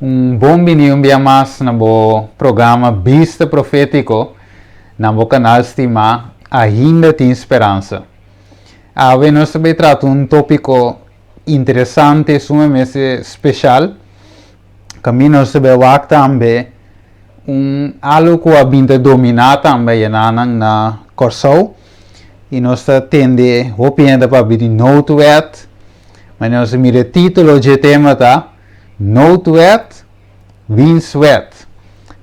Un bon bini un bia mas na bo programa Bista Profétiko na bo kanal stimá Ainda Tin Speransa. Awe nos ta bay trata un tópiko interesante, sumamente speshal. Kaminda nos ta bay wak tambe un algu ku a bin ta dominá tambe ayenanan na Kòrsou i nos ta tende hopi hende papia di noodwet, ma nos ta mira e título dje tema ta Noodwet, Wienswet.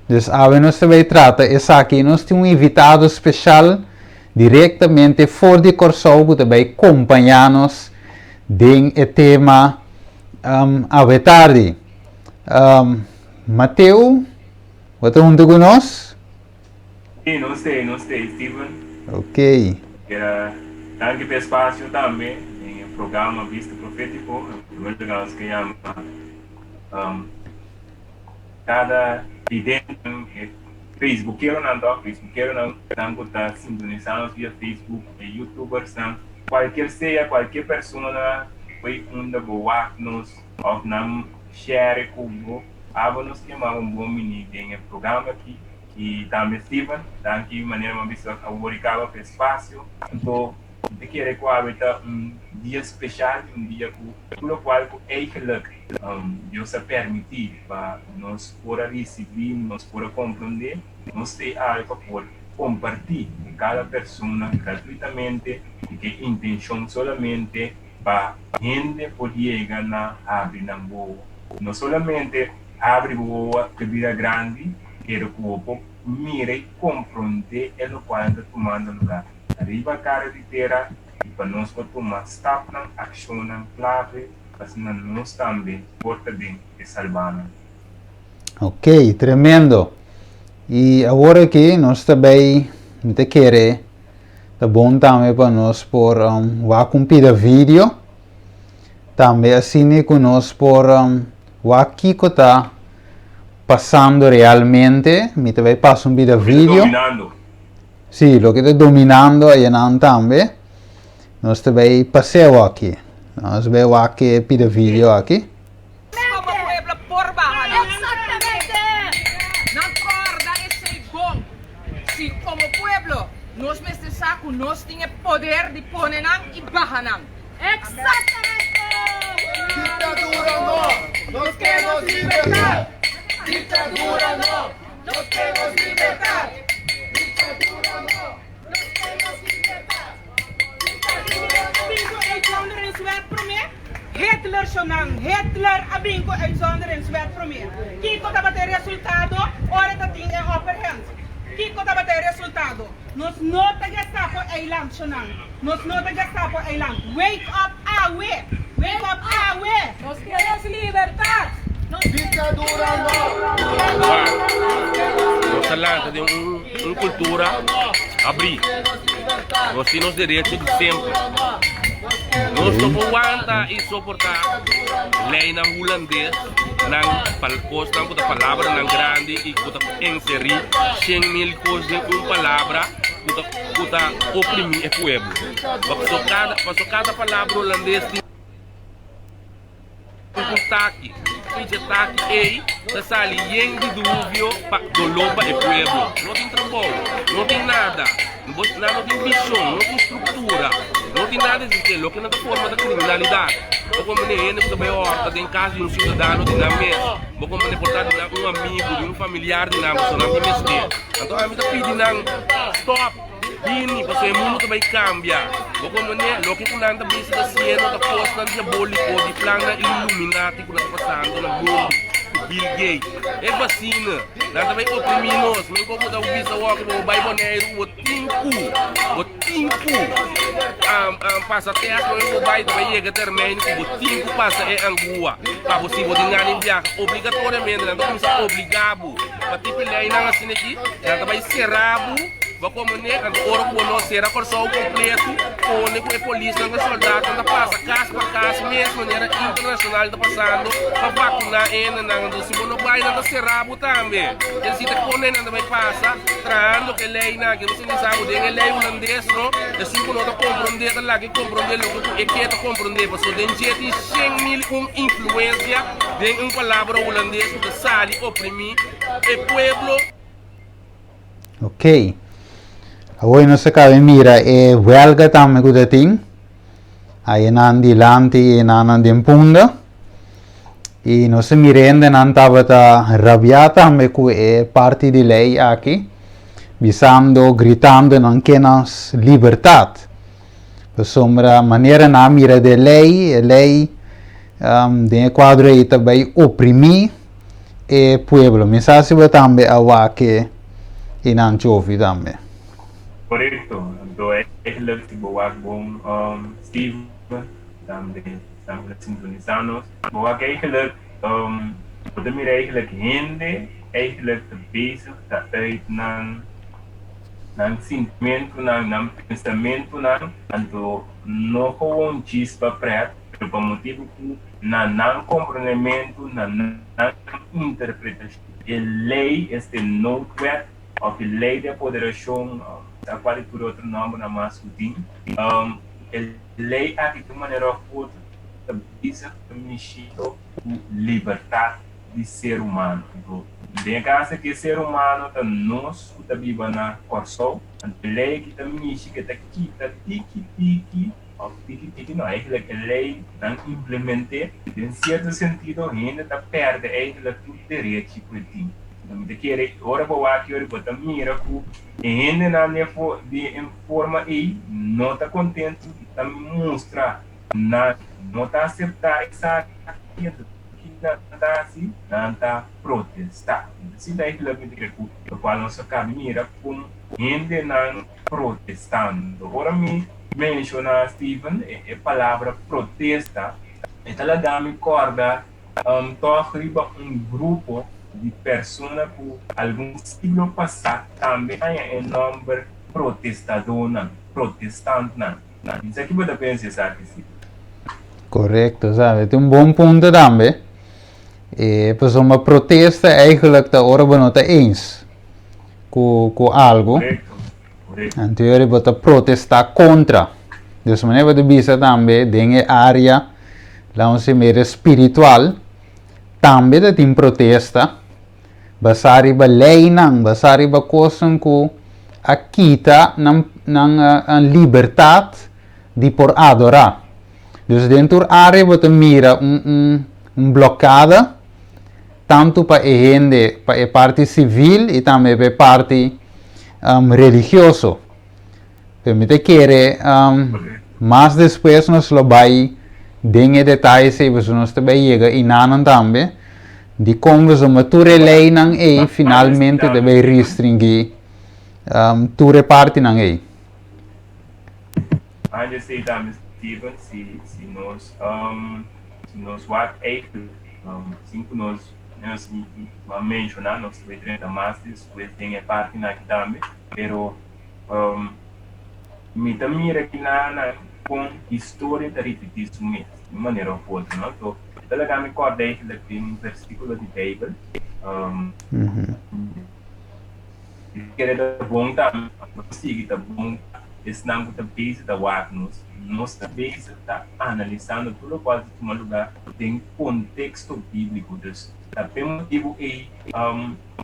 Dus awe nos ta bay trata esaki i nos tin un invitado speshal direktamente for di Kòrsou ku ta bay kompañá nos den e tema awe tardi. Mateo, bo ta huntu ku nos? Sí, nos t'ei, nos t'ei, Steven. Ok. Kera danki p'e espasio tambe den e programa Bista Profétiko. Primer lugar nos ke yama kada videntenan, e facebookeronan tòg, facebookeronan nan ku ta sintonisá nos via Facebook, e youtubersnan, kualkier sea, kualkier persona ku unda bo wak nos òf nan share ku bo, abo nos ke manda un bon bini den e programa aki. I tambe Steven, danki manera mi a bisa awor i kaba pa e spasio. Anto mi ta kere ku awe ta un dia speshal i un dia ku tur lokual ku eigelijk Dios a permití pa nos por a risibí, nos por a komprondé, nos t'ei awe pa por kompartí ku kada persona gratuitamente i ku e intenshon solamente pa hende por yega na habri nan wowo. No solamente habri bo wowo te bira grandi, pero ku bo por mira i komprondé e lokual ta tumando lugá riba kara di tera i pa nos por tuma stapnan, akshonnan klave pa asina nos tambe por ta den e salbánan. Ok, tremendo. I awor aki nos ta bay, mi ta kere ta bon tambe pa nos por wak un pida video, tambe asina ku nos por wak kiko ta pasando realmente, mi ta bay pasa un pida Loke ta video. dominando. Sí, loke ta dominando ayanan tambe. Nos ta bay paseo aki. Nos bay wak e pida video aki. Como pueblo por baha nan. Nan corda esey bon. Si como pueblo nos mester sa cu nos tin e poder di pone nan y baha nan. Dictadura no, nos ke nos libertad. Dictadura no, nos ke nos libertad. Dictadura no, nos ke nos libertad. Dictadura no. Bin ku uitzonderingswet promé? Hitler shonan, Hitler a bin ku uitzonderingswet promé. Kiko tabata e resultado ora ta tin e upper hand? Kiko tabata e resultado? Nos no ta Gestapo eiland shonan, nos no ta Gestapo eiland. Wake up awe! Wake up awe! Nos ke nos libertad! Dictadura no! Nos ta lanta den un cultura abrí. Nos tin nos derecho di semper. Nos no por wanta y soporta leynan hulandes, nan cosnan cu ta palabranan grandi y cu ta enserí 100.000 cos den un palabra cu ta oprimi e pueblo. Paso cada palabra hulandes tin. Un taki, picha taki ei ta sali yen di duvio pa doló pa e pueblo. No tin trabou, no tin nada, nan no tin vishon, no tin struktura, no tin nada esistente. Loke nan ta forma ta kriminalidat. Bo komprende hende ku ta bai hòrta den kas di un siudadano di nan mes, bo komprende por ta di nan un amigu, di un familiar di nan, pasobra nan tin mester. Anto ami ta pidi nan, stòp! Bini, pasobra e mundu ta bai kambia. Bo komprendé? Loke ku nan ta bisa ta siendo ta kosnan diabóliko di plannan iluminati ku nan ta pasando na mundu ku Bill Gates. E basina, nan ta bai oprimí nos. Men kon bo ta bisa awor ku bo bai Boneiru, bo tin ku, bo tin ku pasa tèst promé ku bo bai, ta bai yega termijn ku bo tin ku pasa e angua pa bo si bo tin gana di biaha. Obligatoriamente nan ta kuminsá obligá bo pa tipo e leinan asin'aki, nan ta bai será bo. Bo komo ne, anto ora ku bo no sera Kòrsou kompletu, pone ku e polisnan ku e sòldatnan ta pasa kas pa kas mes manera internashonal ta pasando pa vakuná e hendenan. Anto si bo no bai nan ta sera bo tambe. Es desi ta kon nan ta bai pasa trahando ku e leinan aki. Bo sinti sa ku den e lei hulandes no, esun ku no ta komprondé ta laga e komprondé loke ku e ke ta komprondé pasobra den dje tin 100.000 un influensia den un palabra hulandes ku ta sali oprimí e pueblo. Ok. Awor nos a cabe mira e huelga tambe cu ta tin. Ahí nan dilanti y nan nan den punda. Y nos a mira hende nan tabata rabia tambe cu e parti di ley aki. Bisando, gritando nan ke nos libertad. Pasobra manera nan a mira de ley, e ley um, den e cuadro ei ta bay oprimi e pueblo. Mi sa si bo tambe a wak e i nan chofi tambe. Korekto. Anto eigenlijk si bo wak bon um, Steven, tambe esnan ku ta sintonisá nos, bo wak eigenlijk um, bo ta mira eigenlijk hende eigenlijk ta bezig ta uit nan nan sintimentunan, nan pensamentunan, anto no gewoon djis pa pret, pero pa motibu ku na nan komprondementu, na nan interpretashon, e lei, este noodwet òf e lei di apoderashon, òf sa kual i tur otro nòmbernan mas ku tin, e lei aki di un manera òf otro ta bisa ta mishito ku libertat di ser humano. Anto, den e kaso aki e ser humano ta nos ku ta biba na Kòrsou, anto e lei aki ta mishi ku e ta kita tiki tiki, Of tiki tiki no, eigenlijk e ley nan implemente den cierto sentido hende ta perde eigenlijk tur derechi cu e tin. Enton mi ta kere ora bo wak yori bo ta mira cu e hendenan di e di e forma ey no ta contento y ta mustra nan no ta acepta esaki enton ki nan ta haci? Nan ta protesta. Enton si ta eigenlijk mi ta kere cu locual nos a cabi mira con hendenan protestando. Ora mi menshoná, Steven, e palabra protesta, e ta laga mi kòrda tòg riba un grupo di persona ku algun siglo pasá tambe haña e nòmber protestadónan, protestantnan. Esaki bo ta pensa esaki, Steven? Korekto, sabe. Ta un bon punto tambe. E pasobra protesta eigenlijk ta ora bo no ta eens. Ku ku algu. Anto yori bo ta protestá kontra. Dus manera bo ta bisa tambe den e área, laat ons mere spiritual, tambe ta tin protesta basá riba leinan, basá riba kosnan ku a kita nan nan libertat di por adorá. Dus den tur área bo ta mira un un un blokada. Tantu pa e hende, pa e parti sivil i tambe pa e parti religioso. Pero mi ta kere mas despues nos lo bai den e detaye ei pasobra nos ta bai yega inanan tambe dikon pasobra tur e leinan ei finalmente ta bai restringí tur e partinan ei. Antes ei tambe Steven si si nos si nos wak eigenlijk sin ku nos nos a menshoná nos ta bai drenta mas despues den e partinan aki tambe pero mi ta mira kinanan kon historia ta ripití su mes di un manera òf otro no so e ta laga mi kòrda eigenlijk den un versíkulo di beibel Mi kere ta bon tambe pa nos sigui ta bon pa esnan ku ta bezig ta wak nos. Nos ta bezig ta analisando tur lokual ta tuma lugá den konteksto bíbliko. Dus, ta p'e motibu ei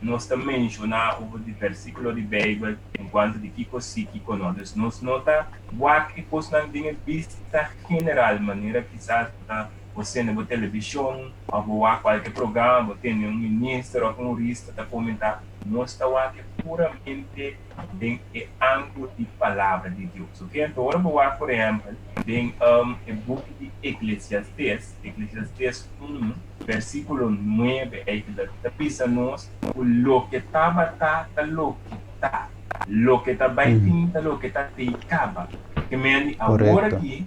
nos ta menshoná over di versíkulo di Beibel enkuanto di kiko sí, kiko no. Dus, nos no ta wak e kosnan den e bista general, manera kisas bo ta bo sende bo televishon òf bo wak kualke programa, bo tende un minister òf un hurista ta komentá. Nos ta wak puramente den e ángulo di Palabra di Dios. Ok, anto ora bo wak, por ehèmpel, den e buki di Eklesiastes, Eklesiastes un, versíkulo nuebe, eigenlijk ta bisa nos ku loke tabata ta loke ta, loke ta bai tin ta loke ta tei kaba. Ke men di awor aki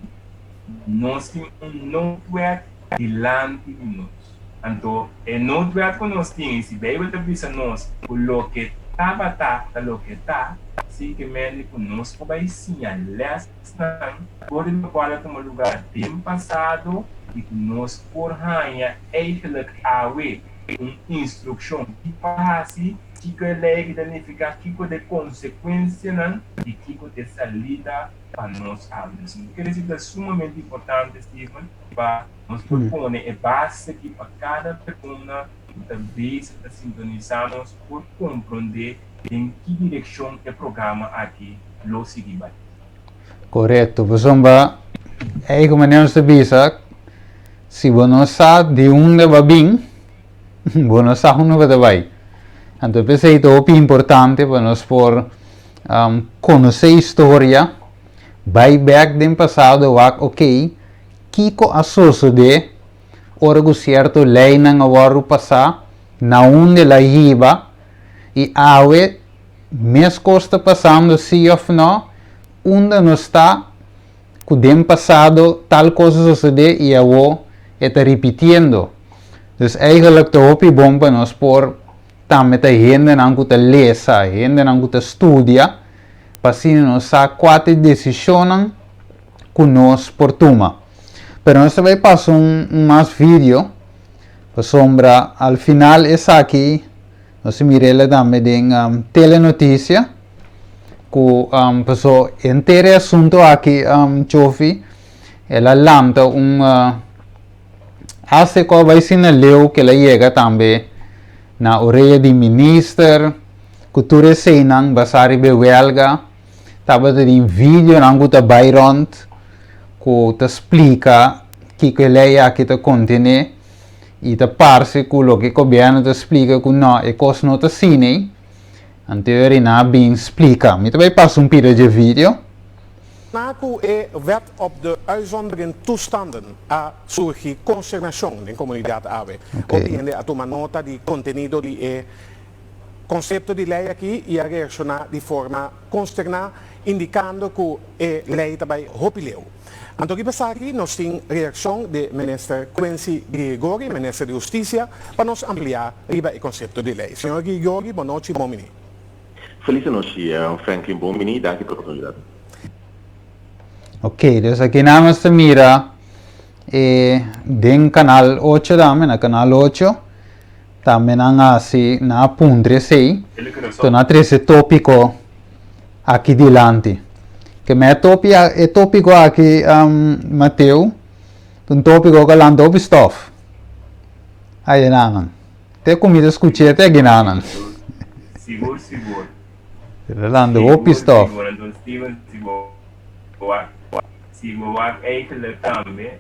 nos tin un noodwet dilanti di nos. Anto, e noodwet ku nos tin, i si Beibel ta bisa nos ku loke tabata ta loke ta, Sí ke mende ku nos por bai siña lèsnan for di lokual a tuma lugá den pasado i ku nos por haña eigenlijk awe un instrukshon ki pa hasi, kiko e lei aki ta nifiká, kiko ta e konsekuensianan i kiko ta e salida pa nos awe. Dus mi kere si ta sumamente importante, Steven, pa nos por pone e base aki pa kada persona ku ta bezig ta sintonisá nos por komprondé den ki direkshon e programa aki lo sigui bai. Korekto, pasobra ei ku manera nos ta bisa, si bo no sa di unda bo a bin, bo no sa unda bo ta bai. Anto p'esei ta hopi importante pa nos por konosé historia, bai bèk den pasado wak okey kiko a sosodé ora ku sierto leinan a wòrdu pasá, na unda el a hiba i awe meskos ta pasando sí òf nò, unda nos ta ku den pasado tal kos a sosodé i awo e ta ripitiendo. Dus eigenlijk ta hopi bon pa nos por tambe ta hendenan ku ta lesa, hendenan ku ta studia, pa asina nos sa kua ta e desishonnan ku nos por tuma. Pero nos ta bai pasa un mas video, pasobra al final esaki nos a mir'el tambe den telenotisia, ku paso henter e asunto aki Chofi, el a lanta un Hasta ku a bai asina leu ku el a yega tambe na orea di minister, ku tur eseinan basá riba e wèlga, tabata tin videonan ku ta bai rònt ku ta splika kiko e lei aki ta kontené i ta parse ku loke gobièrnu ta splika ku nò e kos no ta asina ei. Anto e nan a bin splika. Mi ta bai pasa un pida dje video. Na ku e Wet op de Uitzondering Toestanden a surgi konsternashon den komunidat awe. Hopi hende a tuma nota di kontenido di e konsepto di lei aki i a reakshoná di forma konsterná indikando ku e lei ta bai hopi leu. Anto riba esaki nos tin reakshon di Minister Quincy Girigorie, Minister di Hustisia, pa nos ampliá riba e konsepto di lei. Señor Girigorie, bon nochi, bon bini. Felis anochi, Franklin, bon bini, danki pa e oportunidat. Ok, dus aki nan nos ta mira e den kanal ocho tambe, na kanal ocho tambe nan a hasi, nan a puntra esei, to nan a trese topiko aki dilanti. Ke me e topi e topiko aki Mateo, ta un topiko ku a lanta hopi stof. Ayenanan. Te ku mi ta skuch'é te ginanan. Sigur sigur. Ta lanta hopi stof. Sigur anto Steven si bo wak si bo wak eigenlijk tambe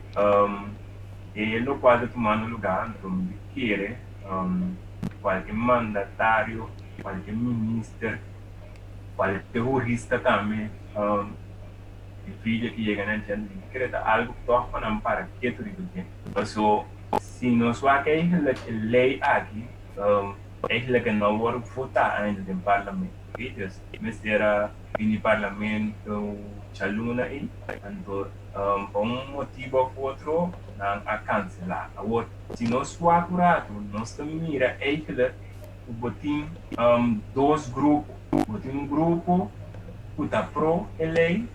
e lokual ta tumando luga anto mi ta kere kualke mandatario kualke minister kualke hurista tambe e video ki yega na dje anto mi ta kere ta algu tòg pa nan para ketu riba dje paso Si nos wak eigenlijk e ley aki, eigenlijk e no word vota ainda den parlamento, oké? Dus mester a bini parlamento djaluna ei, anto pa un motibo of otro nan a cancela. Awor, si nos wak un rato, nos ta mira eigenlijk ku bo tin dos grupo. Bo tin un grupo ku ta pro e ley,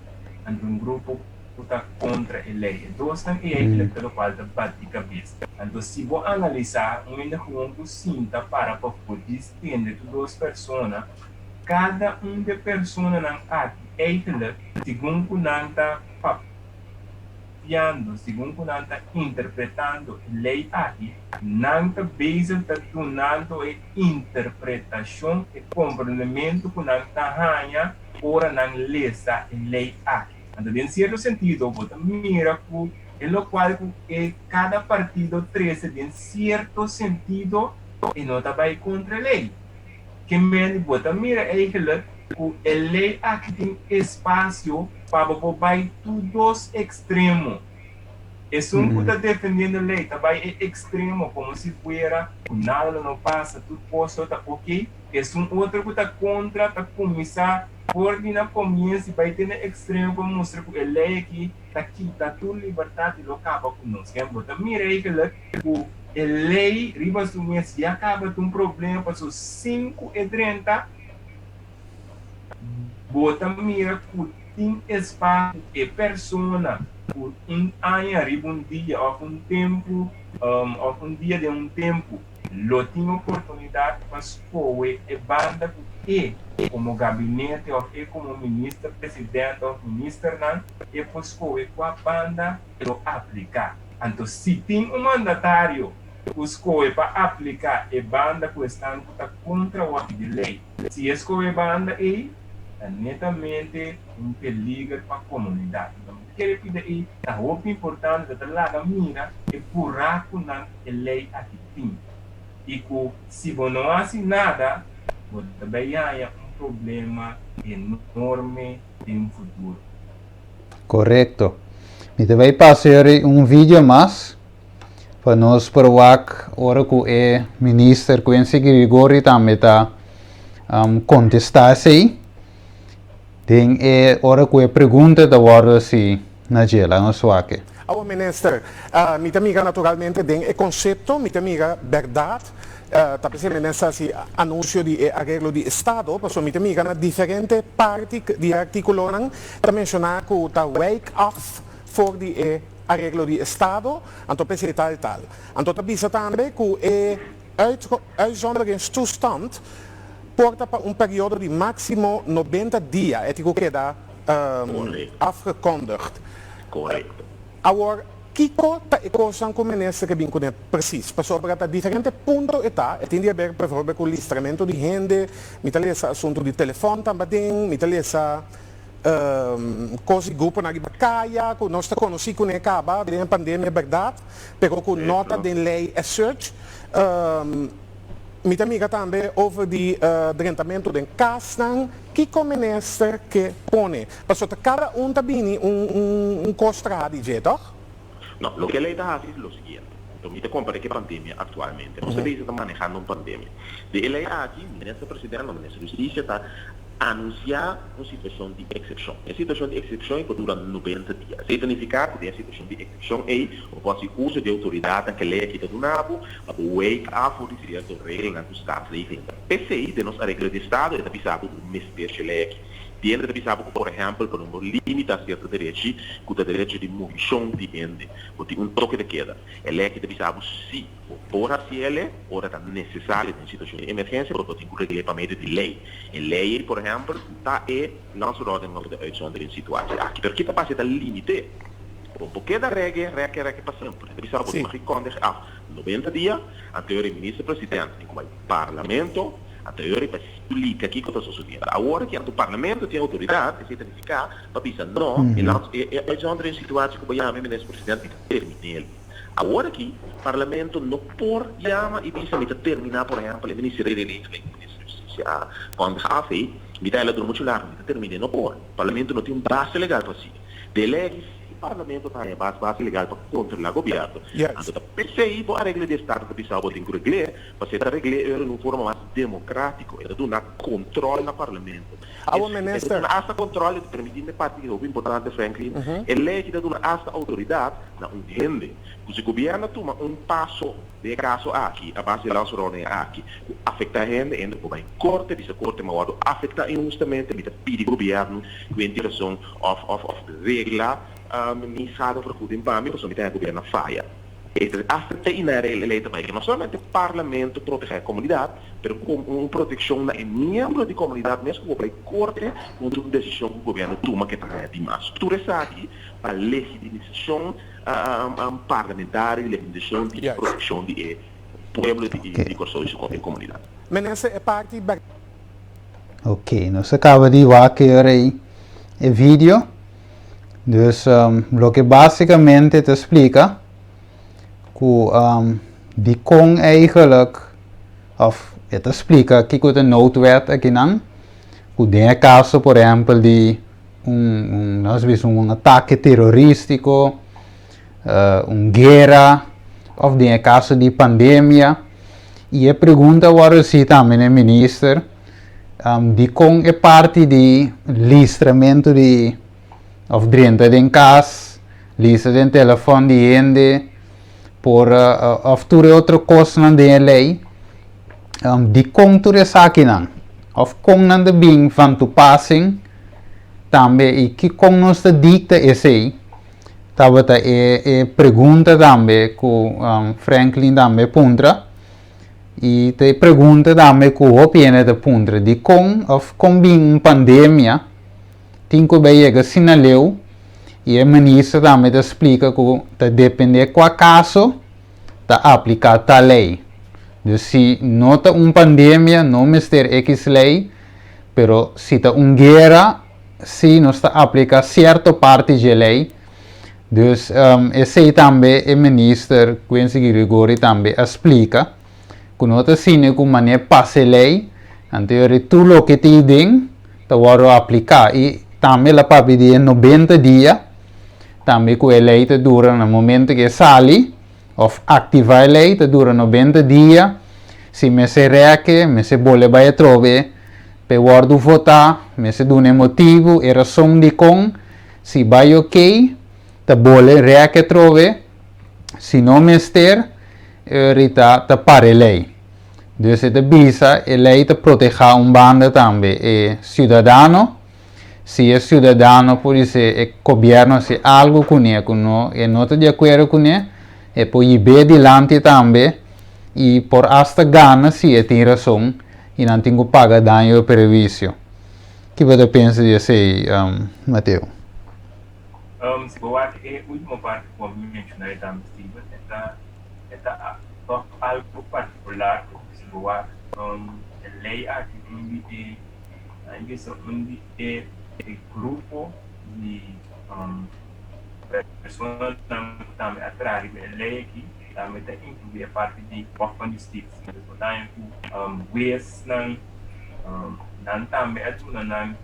anto un grupo ku ta kontra e lei. E dosnan ei eigenlijk ta lokual ta bati kabes. Anto si bo analisá un hende gewoon ku sinta para pafó djis tende tur dos persona, kada un di e personanan aki eigenlijk segun ku nan ta papiando, segun ku nan ta interpretando e lei aki, nan ta bezig ta dunando e interpretashon, e komprendementu ku nan ta haña ora nan lesa e lei aki. Anto den sierto sentido bo ta mira ku e lokual ku e kada partido trese den sierto sentido e no ta bai kontra e lei. Ke mende bo ta mira eigenlik ku e lei aki tin espasio pa bo por bai tur dos ekstremo. Esun ku ta defendiendo lei ta bai e ekstremo komo si fuera ku nada lo no pasa, tur kos lo ta oke. Esun otro ku ta kontra ta kuminsá For di na komienso i bai te na ekstremo pa mustra ku e lei aki ta kita tur libertat i lo kaba ku nos. Ken bo ta mira eigelik ku e lei riba su mes ya kaba ta un problema pasobra sin ku e drenta. Bo ta mira ku tin espasio ku e persona ku un aña riba un dia òf un tempu òf un dia den un tempu lo tin oportunidat pa skohe e banda ku e komo gabinete òf e komo minister president òf ministernan e por skohe kua banda e lo apliká. Anto si tin un mandatario ku skohe pa apliká e banda ku esnan ku ta kontra wòrdu di lei, si e skohe e banda ei, ta netamente un peliger pa komunidat. Anto mi ta kere pida ei ta hopi importante, ta laga mira e burakunan e lei aki tin i ku si bo no hasi nada, bo ta bai haña un problema enorme den futuro. Korekto. Mi ta bai pasa yori un video mas pa nos por wak ora ku e minister Quincy Girigorie tambe ta kontestá esei den e ora ku e pregunta ta wòrdu hasi na dje. Laga nos wak e. Awor minister, mi ta mira naturalmente den e konsepto, mi ta mira bèrdat, ta p'esei minister hasi anunsio di e areglo di estado, pasobra mi ta mira na diferente parti di e artíkulonan ta menshoná ku ta wijk af for di e areglo di estado, anto p'esei tal tal. Anto ta bisa tambe ku e uitzonderingstoestand por ta pa un periodo di máksimo nobenta dia, e tin ku keda afgekondigd. Korekto. Awor, kiko ta e kosnan ku minister ke bin kuné presis? Pasobra ta diferente punto e ta, e tin di haber bijvoorbeeld ku listramentu di hende, mi ta lesa asuntu di telefòn tambaden, mi ta lesa kos di gruponan riba kaya ku nos ta konosí kuné kaba den e pandemia bèrdat, pero ku no ta den lei as such. Mi ta mira tambe over di drentamentu den kasnan. Kiko minister ke pone? Pasobra ta kada un ta bini un kos traha di dje, tòg? No, loke e lei ta hasi lo siguiente. Enton mi ta kompara ku e pandemia aktualmente. Nos ta bisa ta manehando un pandemia. Di e lei aki, minister presidente o minister di hustisia ta anunsiá un situashon di eksepshon. E situashon di eksepshon ei por dura nobenta dia. Esei ta nifiká ku den e situashon di eksepshon ei bo por hasi uso di e outoridatnan ku e lei aki ta duna bo pa bo wijk af for di sierto regelnan ku staatsregeling ta. P'esei den nos areglo di estado e ta bisa bo ku mester dje lei aki. Diende ta bisa bo ku por ehèmpel pa no limita sierto derechi ku ta derecho di movishon di hende. Bo tin un toke de keda. E lei aki ta bisa bo si bo por hasi el'e ora ta nesesario den situashon di emergensia pero bo tin ku regl'é pa medio di lei. E lei ei por ehèmpel ta e Landsverordening over de uitzonderingssituatie aki. Pero ki ta pasa e ta limit'é. Bo por keda rege, reke, reke pa semper. E ta bisa bo tin mag kondig af 90 dia anterior e minister president tin ku bai Parlamento anterior pa splika kiko ta sosodiendo. Awor ki anto Parlamento tin outoridat, esei ta nifiká pa bisa no, e lands e e uitzonderingssituatie ku bo yama e minister president mi ta termin'el. Awor aki Parlamento no por yama i bisa mi ta terminá por ehèmpel e ministerie di regeling, minister di Hustisia a kondig af ei, mi ta ela dura muchu largu mi ta termin'é. No por. Parlamento no tin un base legal pa hasi. De lei si Parlamento ta haña bas base legal pa kontrolá gobièrnu. Anto ta p'esei bo areglo di estado ta bisa bo tin ku regl'é. Pasobra e ta regl'é ora den un forma mas demokrátiko. E ta duna kontrol na Parlamento. Awor E ta minister. duna asta kontrol, e ta permití mi parti ki hopi importante Franklin, e lei aki ta duna asta outoridat na un hende ku si gobièrnu a tuma un paso den e kaso aki a base di e landsverordening aki ku afektá hende, hende por bai korte, bisa korte mi a wòrdu afektá inhustamente, mi ta pidi gobièrnu ku e rason òf òf òf regla mi schadevergoeding pa mi pasobra mi ta haña gobièrnu a faya. E ta hasta te i na e lei ta bai ku no solamente parlamento protegá e komunidat, pero ku un protekshon na e miembro di komunidat mes ku por bai korte kontra un desishon ku gobièrnu tuma ku e ta haña di mas. Tur esaki pa legitimisashon parlamentario i legitimisashon di protekshon di e pueblo di Kòrsou i su komunidat. Minister e parti ber. Ok, nos a kaba di wak e ora ei e video. Dus loke básikamente ta splika ku dikon eigenlijk òf e ta splika kiko ta noodwet akinan ku den e kaso por ehèmpel di un nos bisa un atake terorístiko, un guera òf den e kaso di pandemia i e pregunta a wòrdu hasi tambe na e minister dikon e parti di listramentu di òf drenta den kas, listra den telefòn di hende por òf tur e otro kosnan den e lei dikon tur esakinan òf kon nan ta bin van toepassing. Tambe i ki kon nos ta dikta esei tabata e e pregunta tambe ku Franklin tambe puntra i ta e pregunta tambe ku hopi hende ta puntra dikon òf kon bin un pandemia tin ku bai yega asina leu i e minister tambe ta splika ku ta depende kua kaso ta apliká tal lei. Dus si no ta un pandemia no mester ekis lei. Pero si ta un guera, si nos ta aplica cierto parti dje ley. Dus esey tambe e minister Quincy Girigorie tambe a splica, cu no ta asina cu mane pasa e ley, anto yori tur loke tin ei den ta wordo aplica. Y tambe el a papia di e nobenta dia, tambe cu e ley ta dura na momento cu e sali, Of activa e ley ta dura nobenta dia, si mester reke, mester bole bay atrobe p'e wordo vota, mester duna e motibo, e rason dicon, si bay ok, ta bole reke atrobe, si no mester, eri ta ta para e ley. Dus e ta bisa e ley ta proteha un banda tambe e ciudadano, Si e ciudadano por dice e gobierno haci algo cune cu no e no ta di acuerdo cune, e por yib'é dilanti tambe y por hasta gana si e tin razon y nan tin cu paga daño y perhuicio. Ki bo ta pensa di esey, Mateo? Si bo wak e ultimo parti cu bo a menciona e tambe, Steven, e ta e ta toch algo particular cu si bo wak e ley aki un di e A bisa un di e grupo di personanan ku tambe a traha riba e lei aki tambe ta inkluí e parti di Hof van Justitie. Dus bo ta haña ku huesnan nan tambe a duna nan,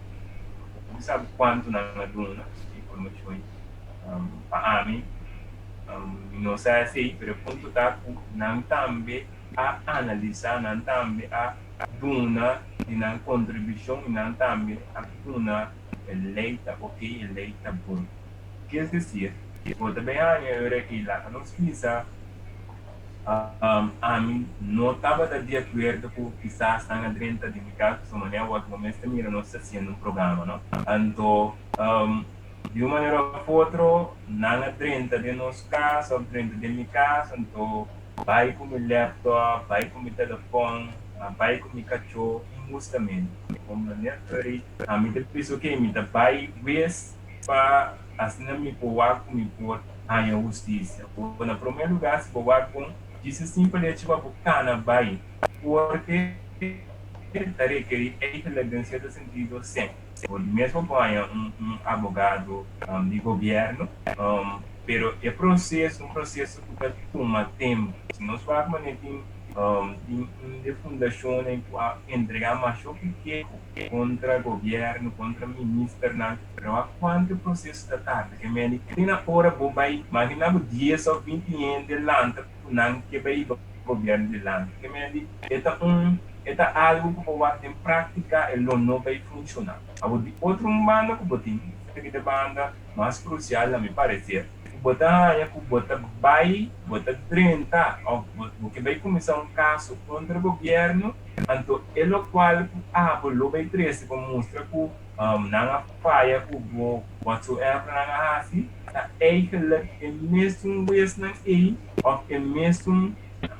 bo sabi kuantu nan a duna informashon pa ami mi no sa esei, pero e punto ta ku nan tambe a analisá, nan tambe a duna di nan kontribushon i nan tambe a duna e lei ta ok, e lei ta bon. Kes desir, bo ta bin haña e ora aki laga nos bisa ami no tabata di akuerdo ku kisas nan a drenta den mi kas pasobra manera awor bo mes ta mira nos ta hasiendo un programa no. Anto di un manera of otro nan a drenta den nos kas of drenta den mi kas anto Bai ku mi laptop, bai ku mi telefòn, bai ku mi kachó inhustamente. Como manera Curry, ami ta bisa ok, mi ta bai wes pa asina mi por wak ku mi por haña hustisia. Bo na promé lugá si bo wak bon, djis e simpel hecho pa bo kana bai korte ta rekerí eigenlijk den sierto sentido sèn. Bo di mes bo por haña un abogado di gobièrnu, pero e proseso un proseso ku ta tuma tempu. Si nos wak manera tin tin un di e fundashonnan ku a entregá masho keho kontra gobièrnu, kontra ministernan, pero wak kuantu e proseso ta tarda. Ke mende te na ora bo bai, magina bo dies òf binti hende lanta ku nan ke bai riba gobièrnu dilanti. Ke mende e ta un e ta algu ku bo wak den práktika e lo no bai funshoná. Awor di otro un banda ku bo tin, esaki ta e banda mas krusial na mi pareser, ku bo ta haña ku bo ta bai, bo ta drenta òf bo bo ke bai kuminsá un kaso kontra gobièrnu, anto e lokual ku abo lo bai trese pa mustra ku nan a faya ku bo whatsoever nan a hasi, ta eigenlijk e mesun huesnan ei òf e mesun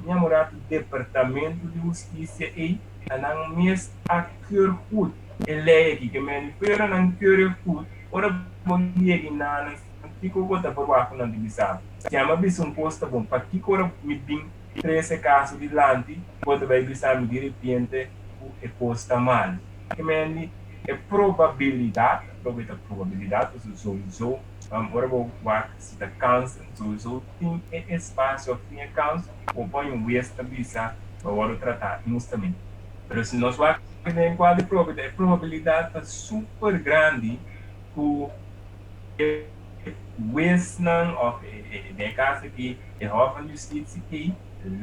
ñamoratu departamento di hustisia ei ta nan mes a keur goed e lei aki ke men pero nan keur e goed ora bo yega na nan kiko bo ta verwagt ku nan di bisa bo si ami a bisa un kos ta bon pakiko ora mi bin trese e kaso dilanti bo ta bai bisa mi direpente ku e kos ta malu ke men e probabilidat loke ta probabilidat pasobra souiso ora bo wak si ta kans souiso tin e espasio of tin e kans bo pon un wes ta bisa bo wòrdu tratá inhustamente. Pero si nos wak den kua di probe e probabilidat ta super grandi ku e wesnan of den e kaso aki e Hof van Justitie ei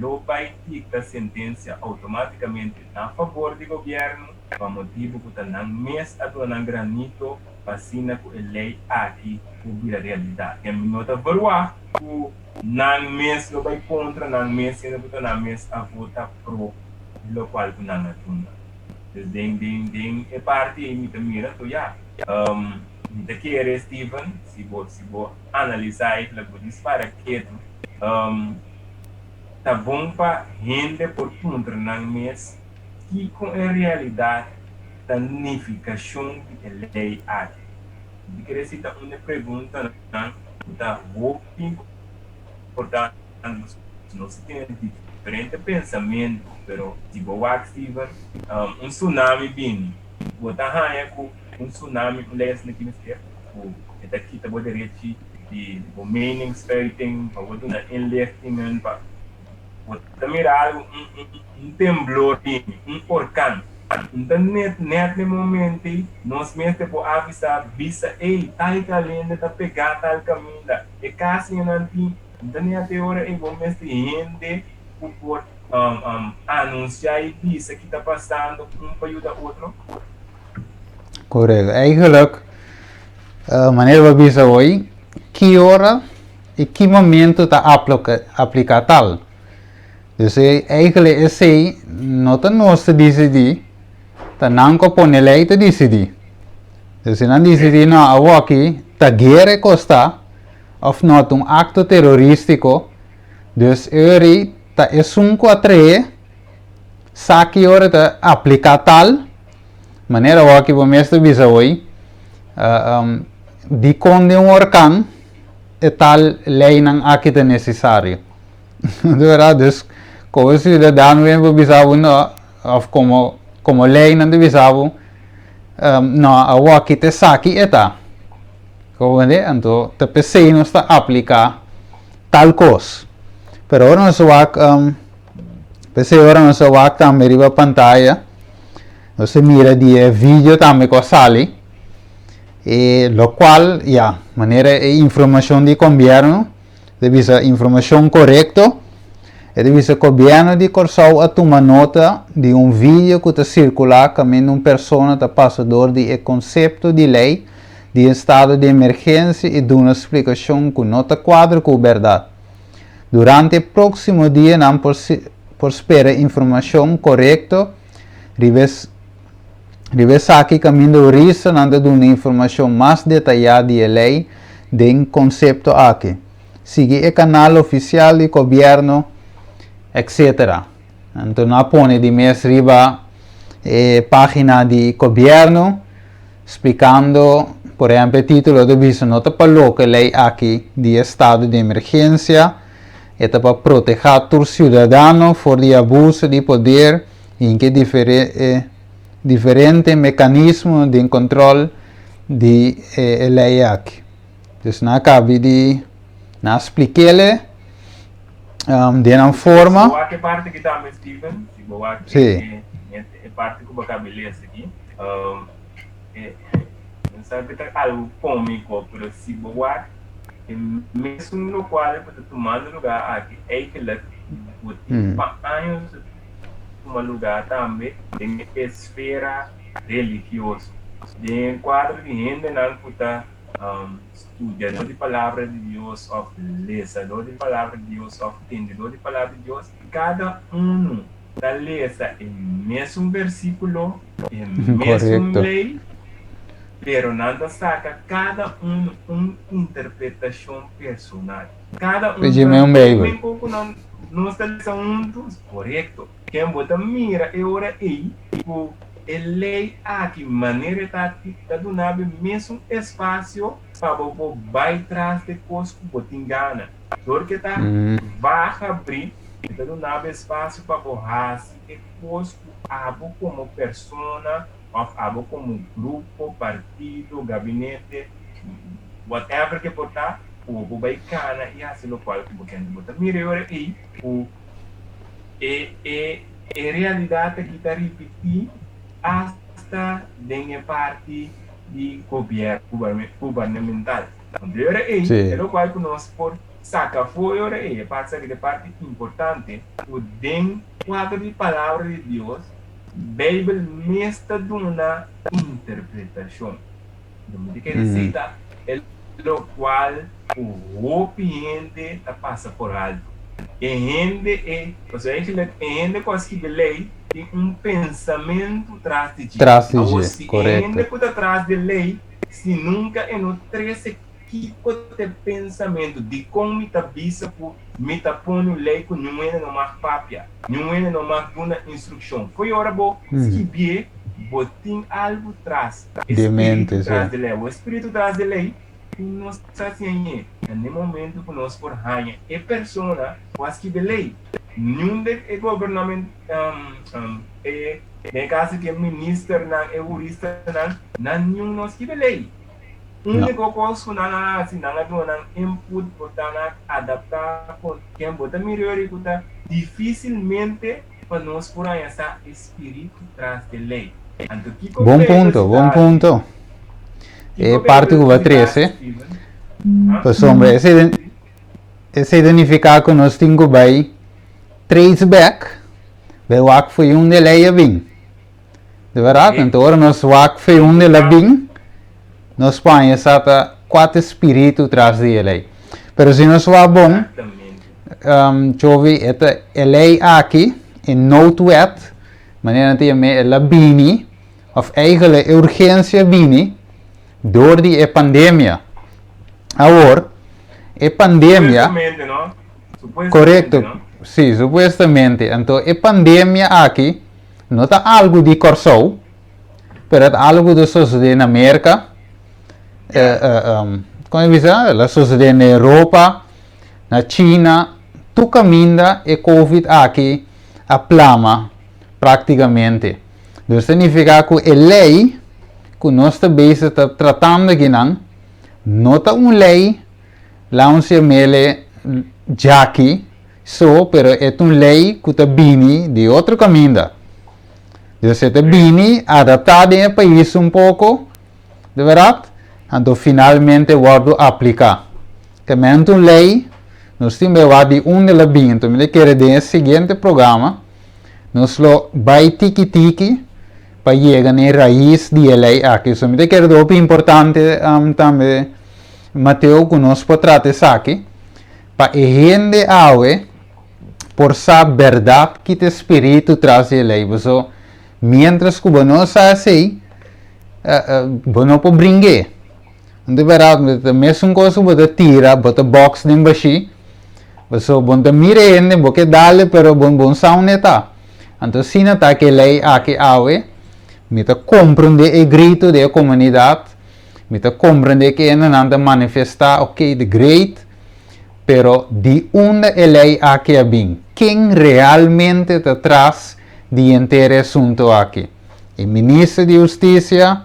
lo bai dikta sentensia outomátikamente na fabor di gobièrnu pa motibu ku ta nan mes a duna nan granito pa asina ku e lei aki por bira realidat. I mi no ta verwagt ku nan mes lo bai kontra nan mes siendo ku ta nan mes a vota pro di lokual ku nan a duna. Dus den den den e parti ei mi ta mira anto ya. Mi ta kere, Steven, si bo si bo analisá eigenlijk bo dispara ketu, ta bon pa hende por puntra nan mes kiko en realidat ta nifikashon di e lei aki. Mi ta kere si ta un di e preguntanan ku ta hopi importante. Nos tin diferente pensamentu, pero si bo wak, Steven, un tsunami bini, bo ta haña ku un tsunami, un lei asina ki mester ku e ta kita bo derechi di bo meningsuiting, pa bo duna inlichtingen, pa bo ta mira algu, un temblor bini, un orkan. Nta net net n'e momento ei nos mester por avisa, bisa, ey, tal kalende ta pegá tal kaminda, e kasianan tin. Nta net e ora ei bo mester hende ku por anunsiá i bisa ki ta pasando un pa yuda otro. Korekto. Eigenlijk, manera bo a bisa hoy, ki ora i ki momento ta apliká tal. Dus eigenlijk esei no ta nos ta disidí, ta nan ku a pone lei ta disidí. Dus si nan disidí no awoki ta guera e kos ta òf no ta un akto terorístiko, dus e ora ei ta esun ku a trae sa ki ora ta apliká tal, manera awoki bo mes ta bisa hoy, dikon den un orkan e tal leinan aki ta nesesario. Di verdad, dus como ciudadano bien por bisa bo no, of como, como leynan ta bisa bo, no, awor ta esaki e ta. Comprende? Anto ta p'esei nos ta aplica tal cos. Pero ora nos wak, p'esei ora nos a wak tambe riba pantaya, nos ta mira di e video tambe cu a sali, e locual, ya, manera e informacion di gobierno, Ta bisa informashon korekto. E ta bisa Gobièrnu di Kòrsou a tuma nota di un video ku ta sirkulá kaminda un persona ta pasa dor di e konsepto di lei di estado di emergensia i duna splikashon ku no ta kuadra ku bèrdat. Durante e próksimo dianan por por spera informashon korekto riba Riba esaki kaminda huristanan ta duna informashon mas detayá di e lei den konsepto aki. Sigui e kanal ofisial di gobièrnu etc. Anto nan a pone di mes riba e página di gobièrnu splikando, por ehèmpel e título ta bisa no ta pa loke e lei aki di estado di emergensia, e ta pa protehá tur siudadano for di abuso di poder i ke diferente mekanismo den kontrol di e lei aki. Dus nan a kabi di nan a splik'ele den nan forma. Si bo wak e parti aki tambe Steven, si bo wak e parti ku bo a kabi lesa aki, mi sa ku ta algu komiko, pero si bo wak e mesun lokual ku ta tumando lugar aki eigenlijk bo tin pa años ta tuma lugar tambe den e esfera religioso, den e kuadro di hendenan ku ta studiadó di Palabra di Dios òf lesadó di Palabra di Dios òf tendedó di Palabra di Dios, kada unu ta lesa e mesun versíkulo, e mesun lei, pero nan ta saka kada unu un interpretashon personal. Kada un ta ku nan nos ta lesa huntu, korekto. Ken bo ta mira e ora ei ku e lei aki manera e ta ta duna bo e mesun espasio pa bo por bai tras di e kos ku bo tin gana. Dor ku e ta vaga bri, e ta duna bo espasio pa bo hasi e kos ku abo komo persona òf abo komo grupo, partido, gabinete, whatever ke por ta, ku bo bai kana i hasi lokual ku bo kende. Bo ta mira e ora ei ku E e e realidat aki ta ripití asta den e parti di gobièrnu gubernamental. Anto e ora ei, e lokual ku nos por saka afó e ora ei, e parti esaki ta e parti importante, ku den kuadro di Palabra di Dios, Beibel mes ta duna interpretashon. Anto mi ta kere esei ta e lokual ku hopi hende ta pasa por alto. E hende e, pasobra eigenlijk e hende ku a skibi lei tin un pensamentu tras di dje. Tras di Awor dje, si e korekto. hende ku ta tras di e lei. si nunka e no trese kiko ta e pensamentu, dikon mi ta bisa ku mi ta pone un lei ku niun hende no mag papia, niun hende no mag duna instrukshon. Fo'i ora bo skibié, bo tin algu tras, e spiritu tras di lei. Awor e spiritu tras di lei ku nos ta siñ'é na n'e momentu ku nos por haña e persona ku a skibi e lei. Niun di e gobernamen, e den e kaso aki e ministernan, e huristanan, nan niun no a skibi e lei. Úniko kos ku nan a hasi, nan a duna nan input, bo ta nan adaptá kon ken bo ta mira yori ku ta difísilmente pa nos por haña sa e spiritu tras di lei. Anto kiko Bon Beibel punto, si bon ta hasi? punto. Kiko E parti Beibel ku bo a si ta hasi, trese, Steven? Ha? pasobra esei esei ta nifiká ku nos tin ku bai trace back, bai wak for unda e lei a bin. Di bèrdat, anto ora nos wak for unda el a bin, nos por haña sa ta kua ta e spiritu tras di e lei. Pero si nos wak bon, Chovi, e ta e lei aki, e noodwet, manera nan ta yam'é, el a bini, òf eigentlik e urgensia bini dor di e pandemia. Awor, e pandemia. Supuestamente, no? Supuestamente, Korekto, no? sí, supuestamente. Anto e pandemia aki no ta algu di Kòrsou, pero ta algu ku ta sosodé na Merka, kon e bisa? El a sosodé na Europa, na China, tur kaminda e covid aki a plama práktikamente. Dus ta nifiká ku e lei ku nos ta bezig ta tratando akinan no ta un lei launsia mele djaki so, pero e ta un lei ku ta bini di otro kaminda. Dus e ta bini adaptá den e pais un poko, de bèrdat, anto finalmente wòrdu apliká. Kementi un lei, nos tin bai wak di unda el a bini, anto mi ta kere den e siguiente programa nos lo bai tiki tiki pa yega na e rais di e lei aki. So mi ta kere ta hopi importante tambe Mateo ku nos por trata esaki pa e hende awe por sa bèrdat ki ta e spiritu tras di e lei. Paso miéntras ku bo no sa esei, bo no por bring'é. Di bèrdat, mi ta mesun kos ku bo ta tira, bo ta bòks den bashí, paso bo no ta mira e hende, bo ke dal-e, pero bo no sa unda e ta. Anto asina ta ku e lei aki awe, mi ta komprondé e gritu di e komunidat, mi ta komprondé ku e hendenan ta manifestá, ok, the great, Pero di unda e ley aki a bin? Ken realmente ta tras di henter e asunto aki? E minister di husticia?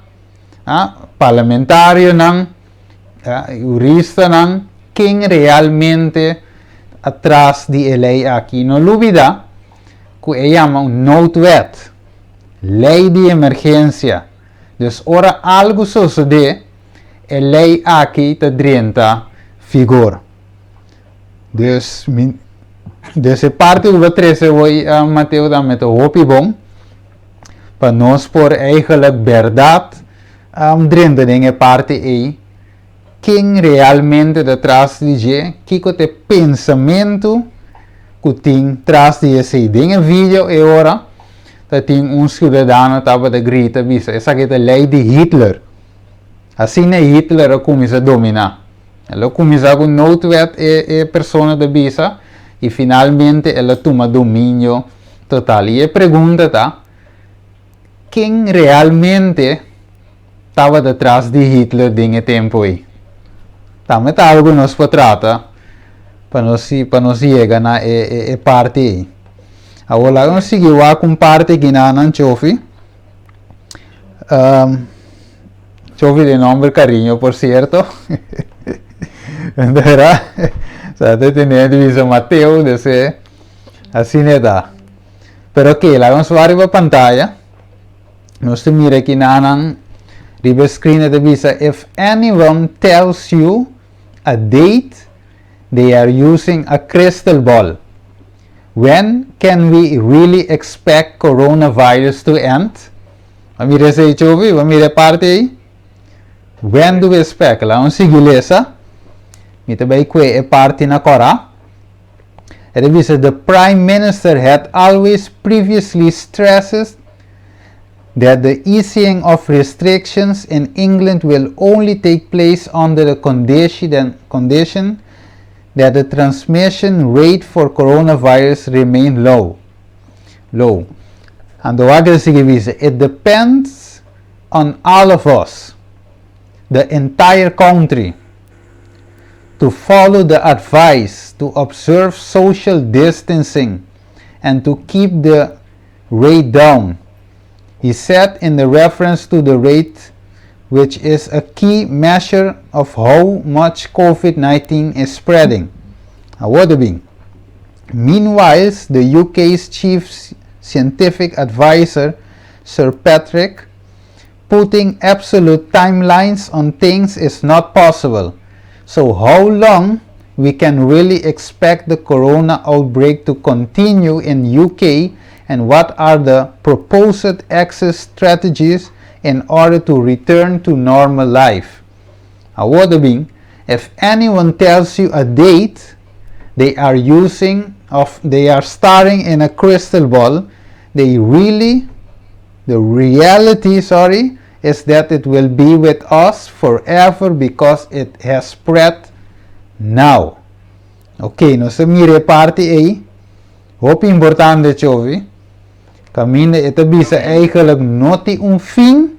Ah, parlamentarionan? Ah, juristanan? Ken realmente a tras di e ley aki? No lubida cu e yama un noodwet, ley di emergencia. Dus ora algo sosode, E lei aki ta drenta vigor. Dus mi dus e parti ku bo trese hoy Mateo tambe ta hopi bon pa nos por eigenlijk bèrdat drenta den e parti ei ken realmente ta tras di dje, kiko ta e pensamentu ku tin tras di esei. Den e video e ora ta tin un siudadano tabata grita bisa esaki ta lei di Hitler. Asina Hitler a cuminsa domina. El a cuminsa cu noodwet e e persona ta bisa y finalmente el a tuma dominio total. Y e pregunta ta, ken realmente tabata tras di Hitler den e tempo ey? Tambe ta algo nos por trata pa nos pa nos yega na e e e parti ey. Awor laga nos sigui wak un parti kinanan Chofi. Um, Chofi de nombre cariño, por cierto. ¿Verdad? O sea, te tenía divisa Mateo, de ese, así neta. Pero ok, la vamos a arriba pantalla. Nos te mira aquí nanan, riba screen te bisa, if anyone tells you a date, they are using a crystal ball. When can we really expect coronavirus to end? Bo a mira esei Chovi? Bo a mira e parti ei? When do we expect? Laga nos sigui lesa. Mi ta bai kue e parti na kòrá. E ta bisa, The Prime Minister had always previously stressed. that the easing of restrictions in England will only take place under the condition, condition that the transmission rate for coronavirus remain low. Low. Anto wak e sigui bisa, it depends on all of us, the entire country, to follow the advice to observe social distancing and to keep the rate down. He said in the reference to the rate which is a key measure of how much COVID-19 is spreading. Awor bin. Meanwhile, the UK's chief scientific advisor, Sir Patrick, putting absolute timelines on things is not possible. So how long we can really expect the corona outbreak to continue in UK and what are the proposed exit strategies in order to return to normal life? Awor bin, if anyone tells you a date, they are using of they are staring in a crystal ball. They really the reality, sorry, is that it will be with us forever because it has spread now. Ok, nos a mira e parti ei. Hopi importante, Chovi. Kaminda e ta bisa eigenlijk no tin un fin.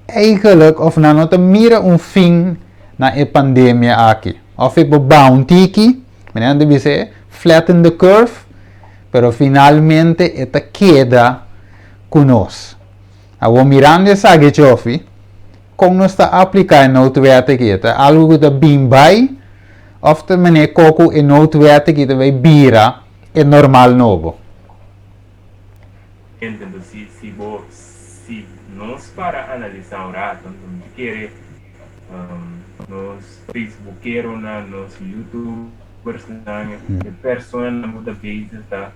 Eigenlijk, of nan no ta mira un fin na e pandemia aki. Of e por un tiki, manera nan bisa, flatten the curve, pero finalmente e ta keda ku nos. Awor mirando esaki, Chofi, kon nos ta apliká e noodwet aki, ta algu ku ta bin bai, of ta manera ku e noodwet aki ta bai bira e normal nobo. Entiendo, si nos para analisá un ratu, anto ke nos Facebookeronan, nos YouTubers, e personanan ku ta bezig ta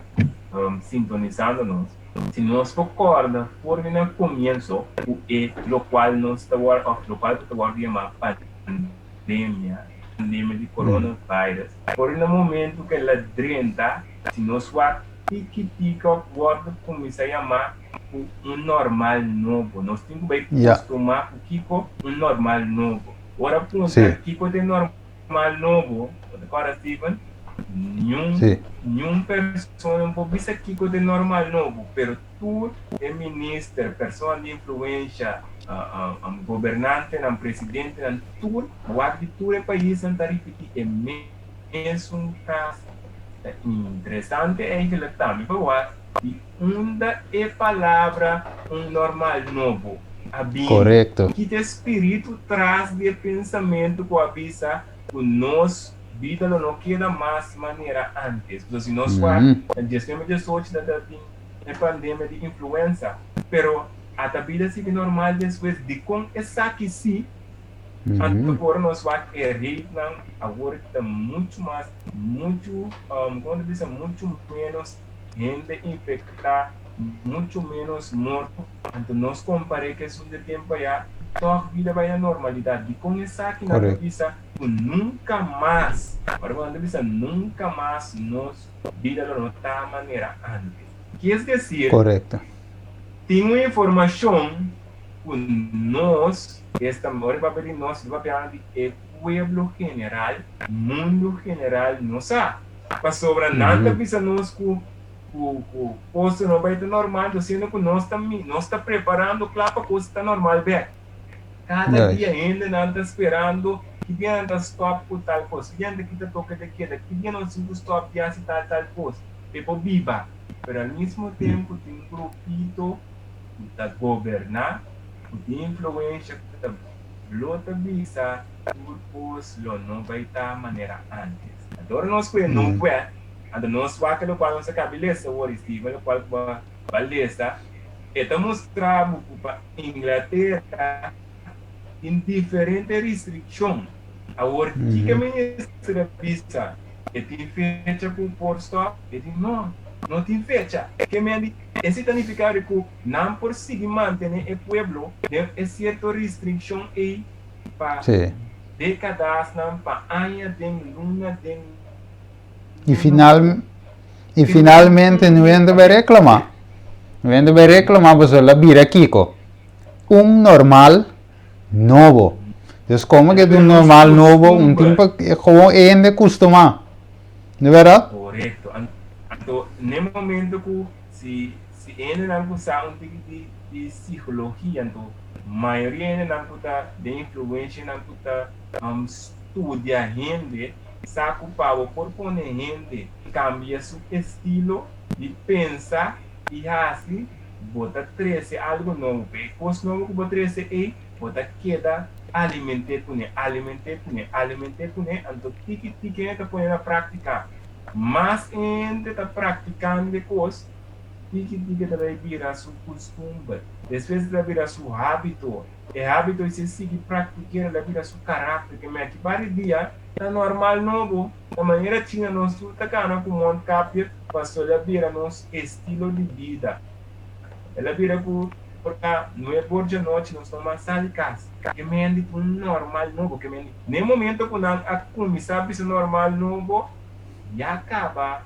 sintonisando nos. Si nos rekordá for di na komienso, e lokual nos ta of lokual ta yama pandemia, pandemia di coronavirus. For na momento ku el a drenta, si nos wak tiki tiki wòrdu kuminsá yama un normal nobo. Nos tin ku kustumá ku kiko un normal nobo. Ora punta kiko ta normal nobo, awor Steven, ningun persona no por bisa kiko ta normal nobo, pero tur e minister, persona di influensia, gobernante, presidente, tur, wak di tur e pais ta ripití e mesun kaso. Ta interesante eigenlijk tambe pa di unda e palabra un normal nobo. A bin. Ki ta e spiritu tras di pensamentu ku a bisa ku nos bida no keda mas manera antes. Anto, si nos wak, na 1918 tabatin e pandemia di influenza, pero ata bida sigui normal despues di kon esaki si, anto por nos wak e rate nan awor ta muchu mas, muchu, kon ta bisa, muchu menos hende infektá, muchu menos morto. Anto nos kompar'é ku esun di tempu ayá, tòg bida bai na normalidat. Dikon esaki nan ta bisa ku nunka mas, ora ku nan ta bisa nunka mas nos bida lo no ta manera antes. Kies desir, tin un informashon ku nos, esta ora papia di nos, ta papiando di e pueblo general, mundu general no sa. Pasobra nan ta bisa nos ku ku kos no bai ta normal, ta siendo ku nos ta preparando kla pa kos ta normal bèk. Kada dia hendenan ta sperando ki dia nan ta stòp ku tal kos, ki dia nan ta kita toke de keda, ki dia nos tin ku stòp di hasi tal tal kos, pa e por biba. Pero al mismo tempu tin un grupito ku ta goberná, ku tin influensia, ku ta blo ta bisa tur kos lo no bai ta manera antes. Anto ora nos kue no wet, anto nos wak lokual nos a kabi lesa awor, Steven, lokual ku bo a lesa, e ta mustra bo ku pa Inglatera tin diferente restrikshon. Awor, kiko e minister a bisa? E tin fecha ku por stòp? E di no, no tin fecha. Ke men di, esei ta nifiká di ku nan por sigui mantené e pueblo den e sierto restrikshon ei pa dékadasnan, pa aña den luna den. I final, i finalmente no hende bai reklamá. Niun hende bai reklamá pasobra el a bira kiko? Un normal nobo. Dus komo ke ta un normal nobo, un tin pa gewoon e hende kustumá. No bèrdat? Korekto. Anto n'e momento ku si si e hendenan ku sa un tiki di di psikologia, anto mayoria hendenan ku ta den influenshanan ku ta studia hende sa ku pa bo por pone hende kambia su estilo di pensa i hasi, bo ta trese algu nobo. Pe e kos nobo ku bo trese ei, bo ta keda aliment'é kuné, aliment'é kuné, aliment'é kuné, anto tiki tiki hende ta pone na práktika. Mas hende ta praktikando e kos, tiki tiki ta bai bira su kustumber. Despues e ta bira su hábito. E hábito ei si e sigui praktik'é, el a bira su karakter. Ke meki bari dia ta normal nobo. Ta manera china nos tur ta kana ku mondkapje pasobra el a bira nos estilo di bida. El a bira ku por ta nuebe or djanochi nos no mas sali kas. Ke mendi ta un normal nobo. Ke mendi n'e momento ku nan a kuminsá bisa normal nobo ya kaba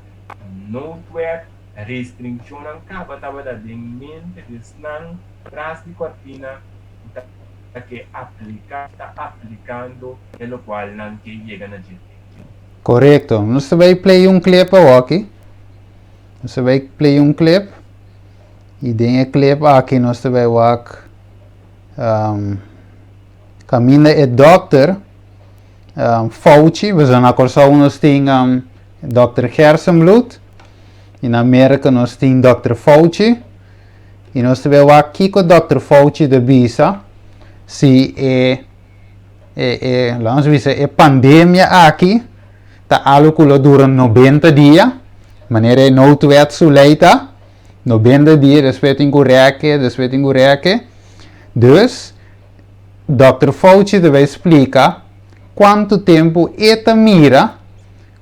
noodwet, restringshonnan kaba tabata den mente di esnan tras di kortina ku ta ke apliká, ta aplikando e lokual nan ke yega na dje. Korekto. Nos ta bai play un clip awoki. Nos ta bai play un clip i den e clip aki nos ta bai wak um, kaminda e dokter um, Fauci, pasobra na Kòrsou nos tin um, dokter Gersenbloed i na Merka nos tin dokter Fauci i nos ta bai wak kiko dokter Fauci ta bisa si e e e laat nos bisa e pandemia aki ta algo ku lo dura 90 dia, manera e noodwet su lei ta, 90 dia despues tin ku rèke, despues tin ku rèke. Dus Dòkter Fauci ta bai splika kuantu tempu e ta mira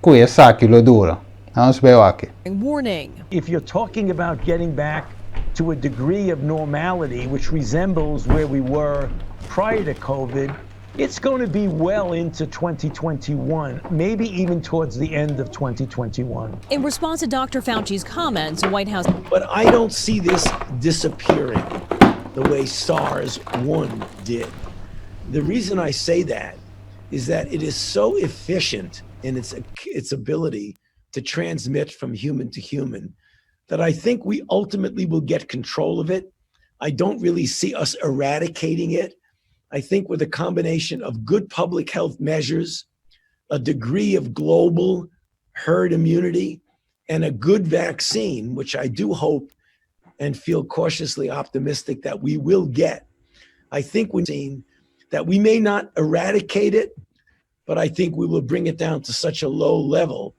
ku esaki lo dura. Laat nos bai wak. Warning. If you're talking about getting back to a degree of normality which resembles where we were prior to COVID, it's going to be well into 2021, maybe even towards the end of 2021. In response to Dr. Fauci's comments, White House. But I don't see this disappearing the way SARS 1 did. The reason I say that is that it is so efficient in its, its ability to transmit from human to human that I think we ultimately will get control of it. I don't really see us eradicating it. I think with a combination of good public health measures, a degree of global herd immunity, and a good vaccine, which I do hope and feel cautiously optimistic that we will get. I think we've seen that we may not eradicate it, but I think we will bring it down to such a low level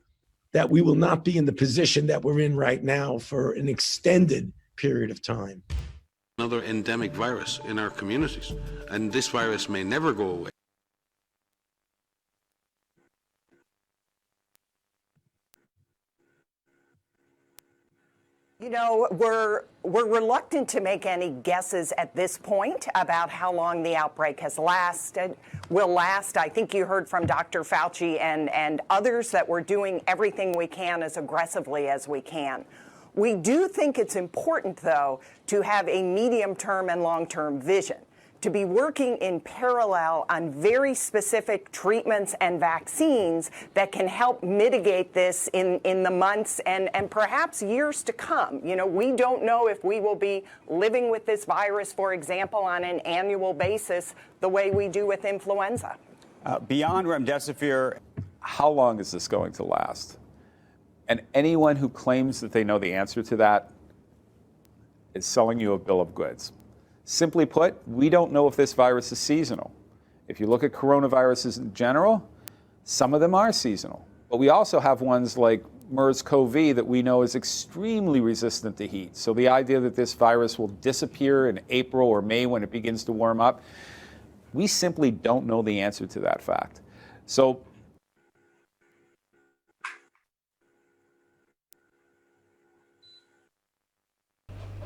that we will not be in the position that we're in right now for an extended period of time. Another endemic virus in our communities, and this virus may never go away. You know, we're we're reluctant to make any guesses at this point about how long the outbreak has lasted, will last. I think you heard from Dr. Fauci and, and others that we're doing everything we can as aggressively as we can. We do think it's important, though, to have a medium term and long term vision to be working in parallel on very specific treatments and vaccines that can help mitigate this in, in the months and, and perhaps years to come. You know, we don't know if we will be living with this virus, for example, on an annual basis the way we do with influenza. Uh, beyond remdesivir, how long is this going to last? And anyone who claims that they know the answer to that is selling you a bill of goods. Simply put, we don't know if this virus is seasonal. If you look at coronaviruses in general, some of them are seasonal. But we also have ones like MERS CoV that we know is extremely resistant to heat. So the idea that this virus will disappear in April or May when it begins to warm up, we simply don't know the answer to that fact. So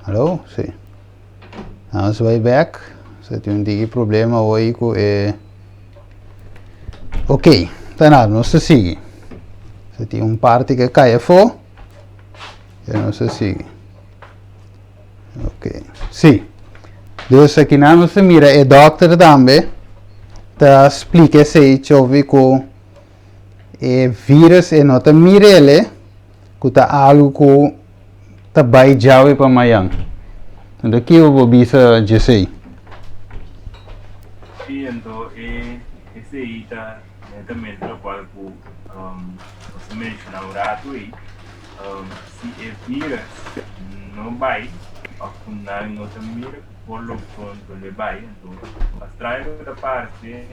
Hallo? Si. Nos bai bek. Se tin un tiki problema hoy ku e... Ok, ta nada, nos ta sigui. Se tin un parti ke kai afó, pero nos ta sigui. Ok, sí. Dus akinan nos ta mira e dòkter tambe ta splika esei chovi ku e virus e no ta mir'el ku ta algu ku ta bai djawe pa mayan. Anto kiko bo bisa djesei? Sí, anto e esei ta netamente lokual ku nos a menshoná un ratu ei. Si e virus no bai of ku nan no ta mira ku por lo pronto lo e bai, anto mas straño ku ta parse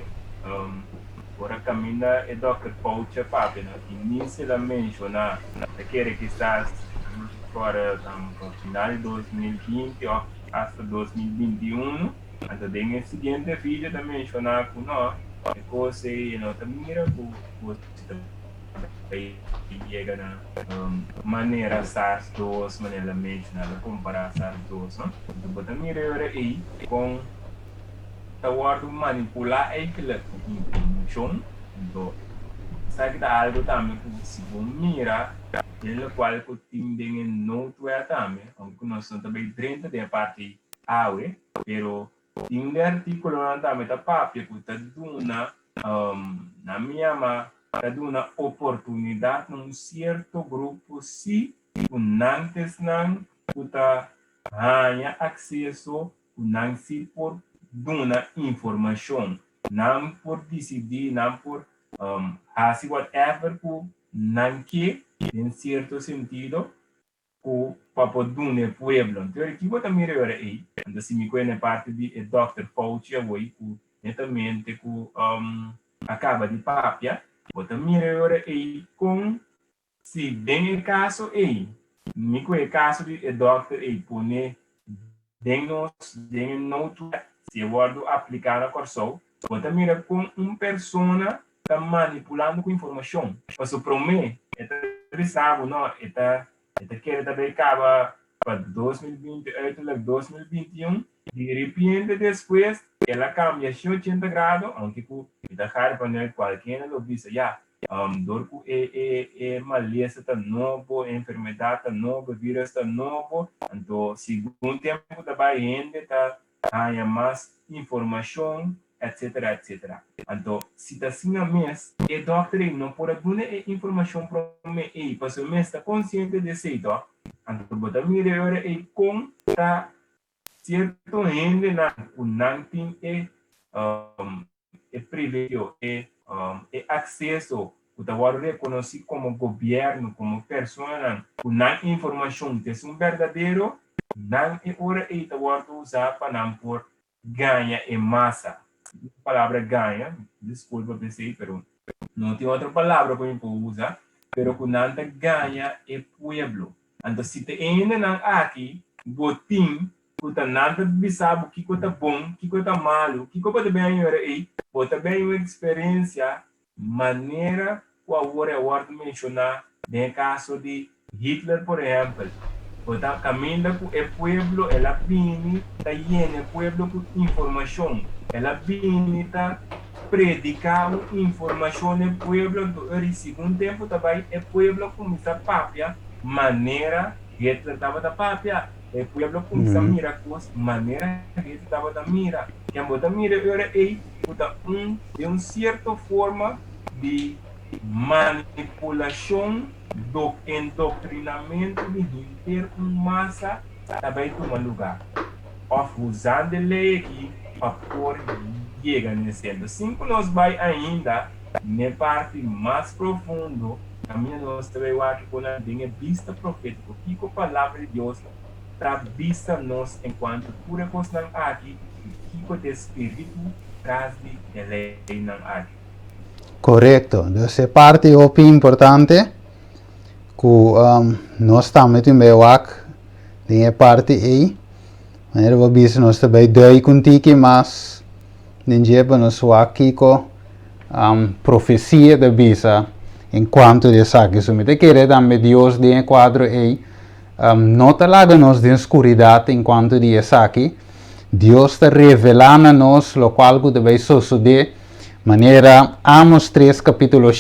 ora kaminda e dòkter Fauci a papia no i ni si el a menshoná ta kere kisas ora pa final di 2020 of hasta 2021, anto den e siguiente video ta menshoná ku no e kos ei e no ta mira ku ta bai yega na manera SARS 2, manera la menshoná, la kompará SARS 2, no? Anto bo ta mira e ora ei kon ta wòrdu manipulá eigentlik informashon. Anto esaki ta algu tambe ku si bo mira den lokual ku tin den e noodwet tambe, aunke ku nos no ta bai drenta den e parti awe, pero Tin de artíkulonan tambe ta papia ku ta duna, nan mi yama, ta duna oportunidat na un sierto grupo sí ku nan ta esnan ku ta haña akseso, ku nan sí por duna informashon, nan por disidí, nan por hasi whatever ku nan ke den sierto sentido. Ku pa por duna e pueblo. Anto ora ki bo ta mira e ora ei? Anto si mi koe na e parti di e dòkter Fauci awoi ku netamente ku a kaba di papia, bo ta mira e ora ei kon si den e kaso ei mi koe e kaso di e dòkter ei pone Den nos, den e noodwet, si e wòrdu apliká na Kòrsou, bo ta mira kon un persona ta manipulando ku informashon. Pasobra promé e ta bisa bo, no, e ta e ta kere ta bai kaba pa 2020 uiterlijk 2021, di repente despues el a kambia 180 grado, aunke ku mi ta gari pa nel kualke hende lo bisa, ya, Dor ku e e e malesa ta nobo, e enfermedat ta nobo, e virus ta nobo, anto segun tempu ta bai hende ta haña mas informashon, etsetera, etsetera. Anto si ta asina mes, e dòkter ei no por a duna e informashon promé ei, pasobra e mes ta konsiente di esei tòg. Anto bo ta mira e ora ei kon ta sierto hendenan ku nan tin e e privilegio, e e akseso ku ta wòrdu rekonosí komo gobièrnu, komo personanan ku nan informashon ta esun berdadero, nan e ora ei ta wòrdu usá pa nan por gaña e masa. E palabra gaña, diskulpa p'esei, pero no tin otro palabra ku mi por usa, pero ku nan ta gaña e pueblo. Anto si ta e hendenan aki bo tin ku ta nan ta bisa bo kiko ta bon, kiko ta malu, kiko bo ta bin a yora ei, bo ta bin un eksperensia manera ku awor e a wòrdu menshoná den e kaso di Hitler por ehèmpel. Bo ta kaminda ku e pueblo, el a bini ta yena e pueblo ku informashon, el a bini ta prediká un informashon na e pueblo, anto ora segun tempu ta bai e pueblo a kuminsá papia manera Hitler tabata papia. E pueblo cuminsa mira cos manera hende tabata mira. Ken bo ta mira e ora ey cu ta un den un cierto forma di manipulacion, endoctrinamento di henter un masa ta bay tuma lugar. Of usando e ley aki pa por yega n'e centro. Sin cu nos bay ainda n'e parti mas profundo, caminda nos ta bay wak con nan den e bista profetico. Kiko Palabra di Dios ta bisa nos enkuanto tur e kosnan aki i kiko ta e spiritu tras di e leinan aki? Korekto. Dus e parti hopi importante ku nos tambe tin bai wak den e parti ei. Manera bo bisa nos ta bai duik un tiki mas den dje pa nos wak kiko profesia ta bisa en kuanto di esaki. So mi ta kere tambe Dios den e kuadro ei no ta laga nos den skuridat en kuanto di esaki. Dios ta revelá na nos lokual ku ta bai sosodé manera Amos 3 kapítulo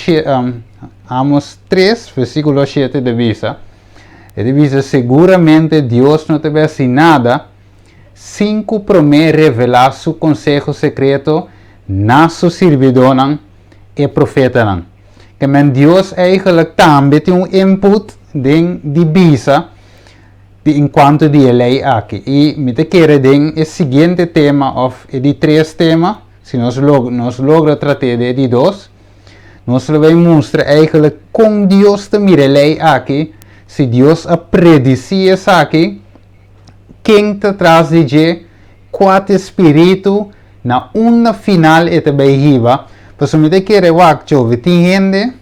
Amos 3 versíkulo 7 ta bisa. E ta bisa seguramente Dios no ta bai hasi nada sin ku promé revelá su konseho sekreto na su sirbidónan, e profetanan. Ke men Dios eigenlijk tambe tin un input den di bisa di enkuanto di e lei aki. I mi ta kere den e siguiente tema òf e di tres tema, si nos nos logra trat'é den e di dos, nos lo bai mustra eigenlijk kon Dios ta mira e lei aki, si Dios a predisí esaki, ken ta tras di dje, kua ta e spiritu, na unda final e ta bai hiba. Pasobra mi ta kere wak chove tin hende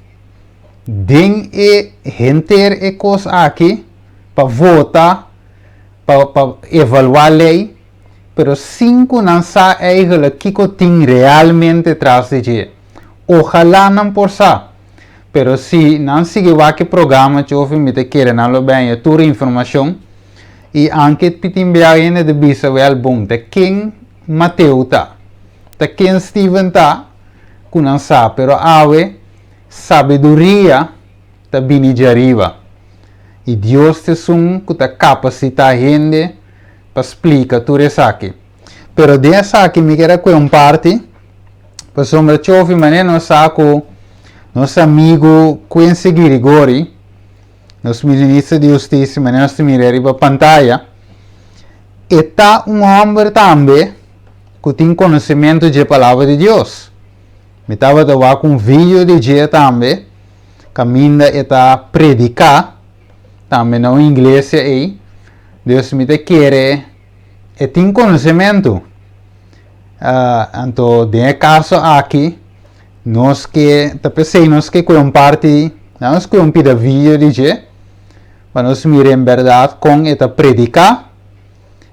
den e henter e kos aki pa vota, pa pa evaluá lei, pero sin ku nan sa eigenlijk kiko tin realmente tras di dje. Ojalá nan por sa, pero si nan sigui wak e programa chofi mi ta kere nan lo bèña tur informashon i anke tin bia hende ta bisa wèl bon ta ken Mateo ta, ta ken Steven ta ku nan sa, pero awe sabiduria ta bini djariba i Dios ta esun ku ta kapasitá hende pa splika tur esaki. Pero den esaki mi kier a kue un parti, pasobra chofi manera nos sa ku nos amigu Quincy Girigori, nos minister di hustisia, manera nos ta mira riba pantaya, e ta un hòmber tambe ku tin konosementu dje Palabra di Dios. Mi tabata wak un video di dje tambe, kaminda e ta prediká tambe na un iglesia ei. Dus mi ta kere e tin konosementu. Anto den e kaso aki nos ke ta p'esei nos ke kue un parti, nos kue un pida video di dje pa nos mira en bèrdat kon e ta prediká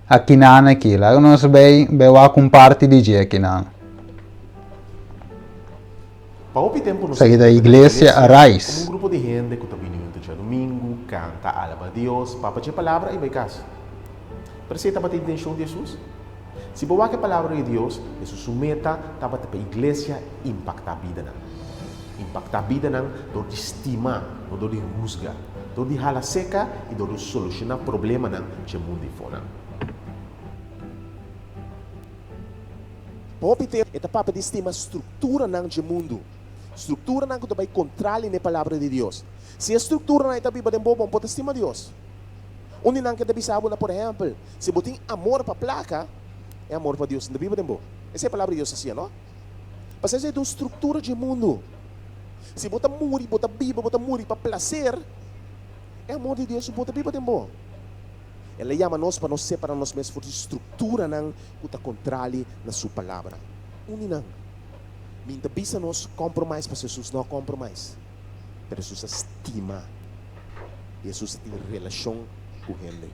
akinan aki. Laga nos bai bai wak un parti di dje akinan. Pa hopi tempu nos Esaki ta ta biba den Iglesia iglesia komo Arise. un grupo di hende ku ta bini huntu djadumingu, kanta, alaba Dios, papia dje palabra i bai kas. Pero esei tabata e intenshon di Hesus? Si bo wak e Palabra di Dios, Hesus su meta tabata pa iglesia impaktá bidanan. Impaktá bidanan dor di stima, no dor di husga, dor di hala seka i dor di solushoná problemanan dje mundu ei fonan. Pa hopi tempu e ta papia di stima strukturanan dje mundu, strukturanan ku ta bai kontrali n'e Palabra di Dios. Si e strukturanan ei ta biba den bo, bo no por ta stima Dios. Un di nan ke ta bisa bo na, por ehèmpel, si bo tin amor pa plaka, e amor pa Dios no ta biba den bo. Esei e Palabra di Dios ta siña, no? Pasobra esei ta un struktura dje mundu. Si bo ta muri, bo ta biba, bo ta muri pa plaser, e amor di Dios no por ta biba den bo. El a yama nos pa nos separá nos mes for di strukturanan ku ta kontrali na Su Palabra. Un di nan. Mi ta bisa nos compromise pasobra Hesus no a compromise, pero Hesus a stima i Hesus a tin relashon ku hende.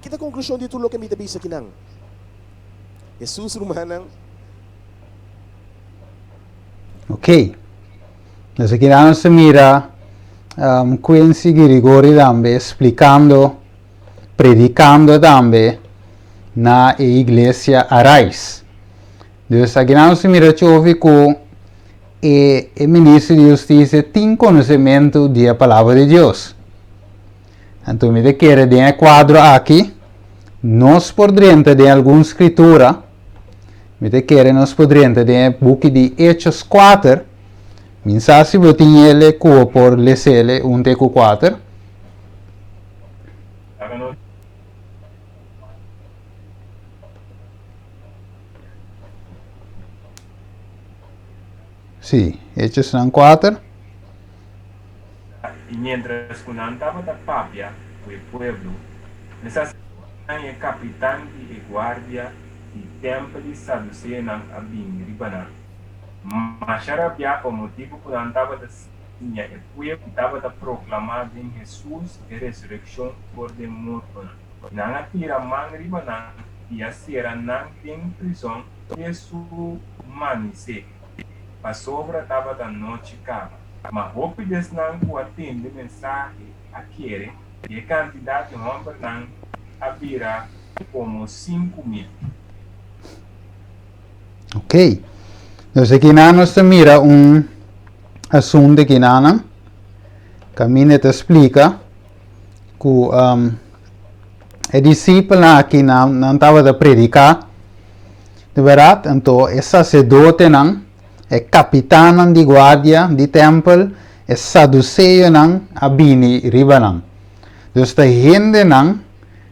Ki ta konklushon di tur loke mi ta bisa akinan? Hesus, rumannan. Ok. Nos akinan nos ta mira Quincy Girigori tambe splikando, predikando tambe na e iglesia Arise. Dus akinan nos ta mira chofi ku e e minister di hustisia tin konosementu di e palabra di Dios. Anto mi ta kere den e kuadro aki nos por drenta den algun skritura. Mi ta kere nos por drenta den e buki di Hechos kuater. Mi sa si bo tin ele ku bo por lesele un te ku kuater. Sí, Hechosnan kuater. I miéntras ku nan tabata papia ku e pueblo, e saserdotenan i e kapitan di e guardia di tèmpel di saduseonan a bini riba nan, masha rabiá pa motibu ku nan tabata siña e pueblo i tabata proklamá den Hesus e resurekshon for den mortonan. Nan a tira man riba nan i a sera nan den prizon te su manisé, pasobra tabata nochi kaba. Ma hopi di esnan ku a tende mensahe a kere, i e kantidat di hòmbernan a bira komo 5000. Ok. Dus akinan nos ta mira un asuntu akinanan. Kaminda ta splika. Ku e disipelnan aki nan nan tabata prediká, di bèrdat, anto e saserdotenan, e kapitannan di guardia di tèmpel, e saduseonan a bini riba nan. Dus ta hendenan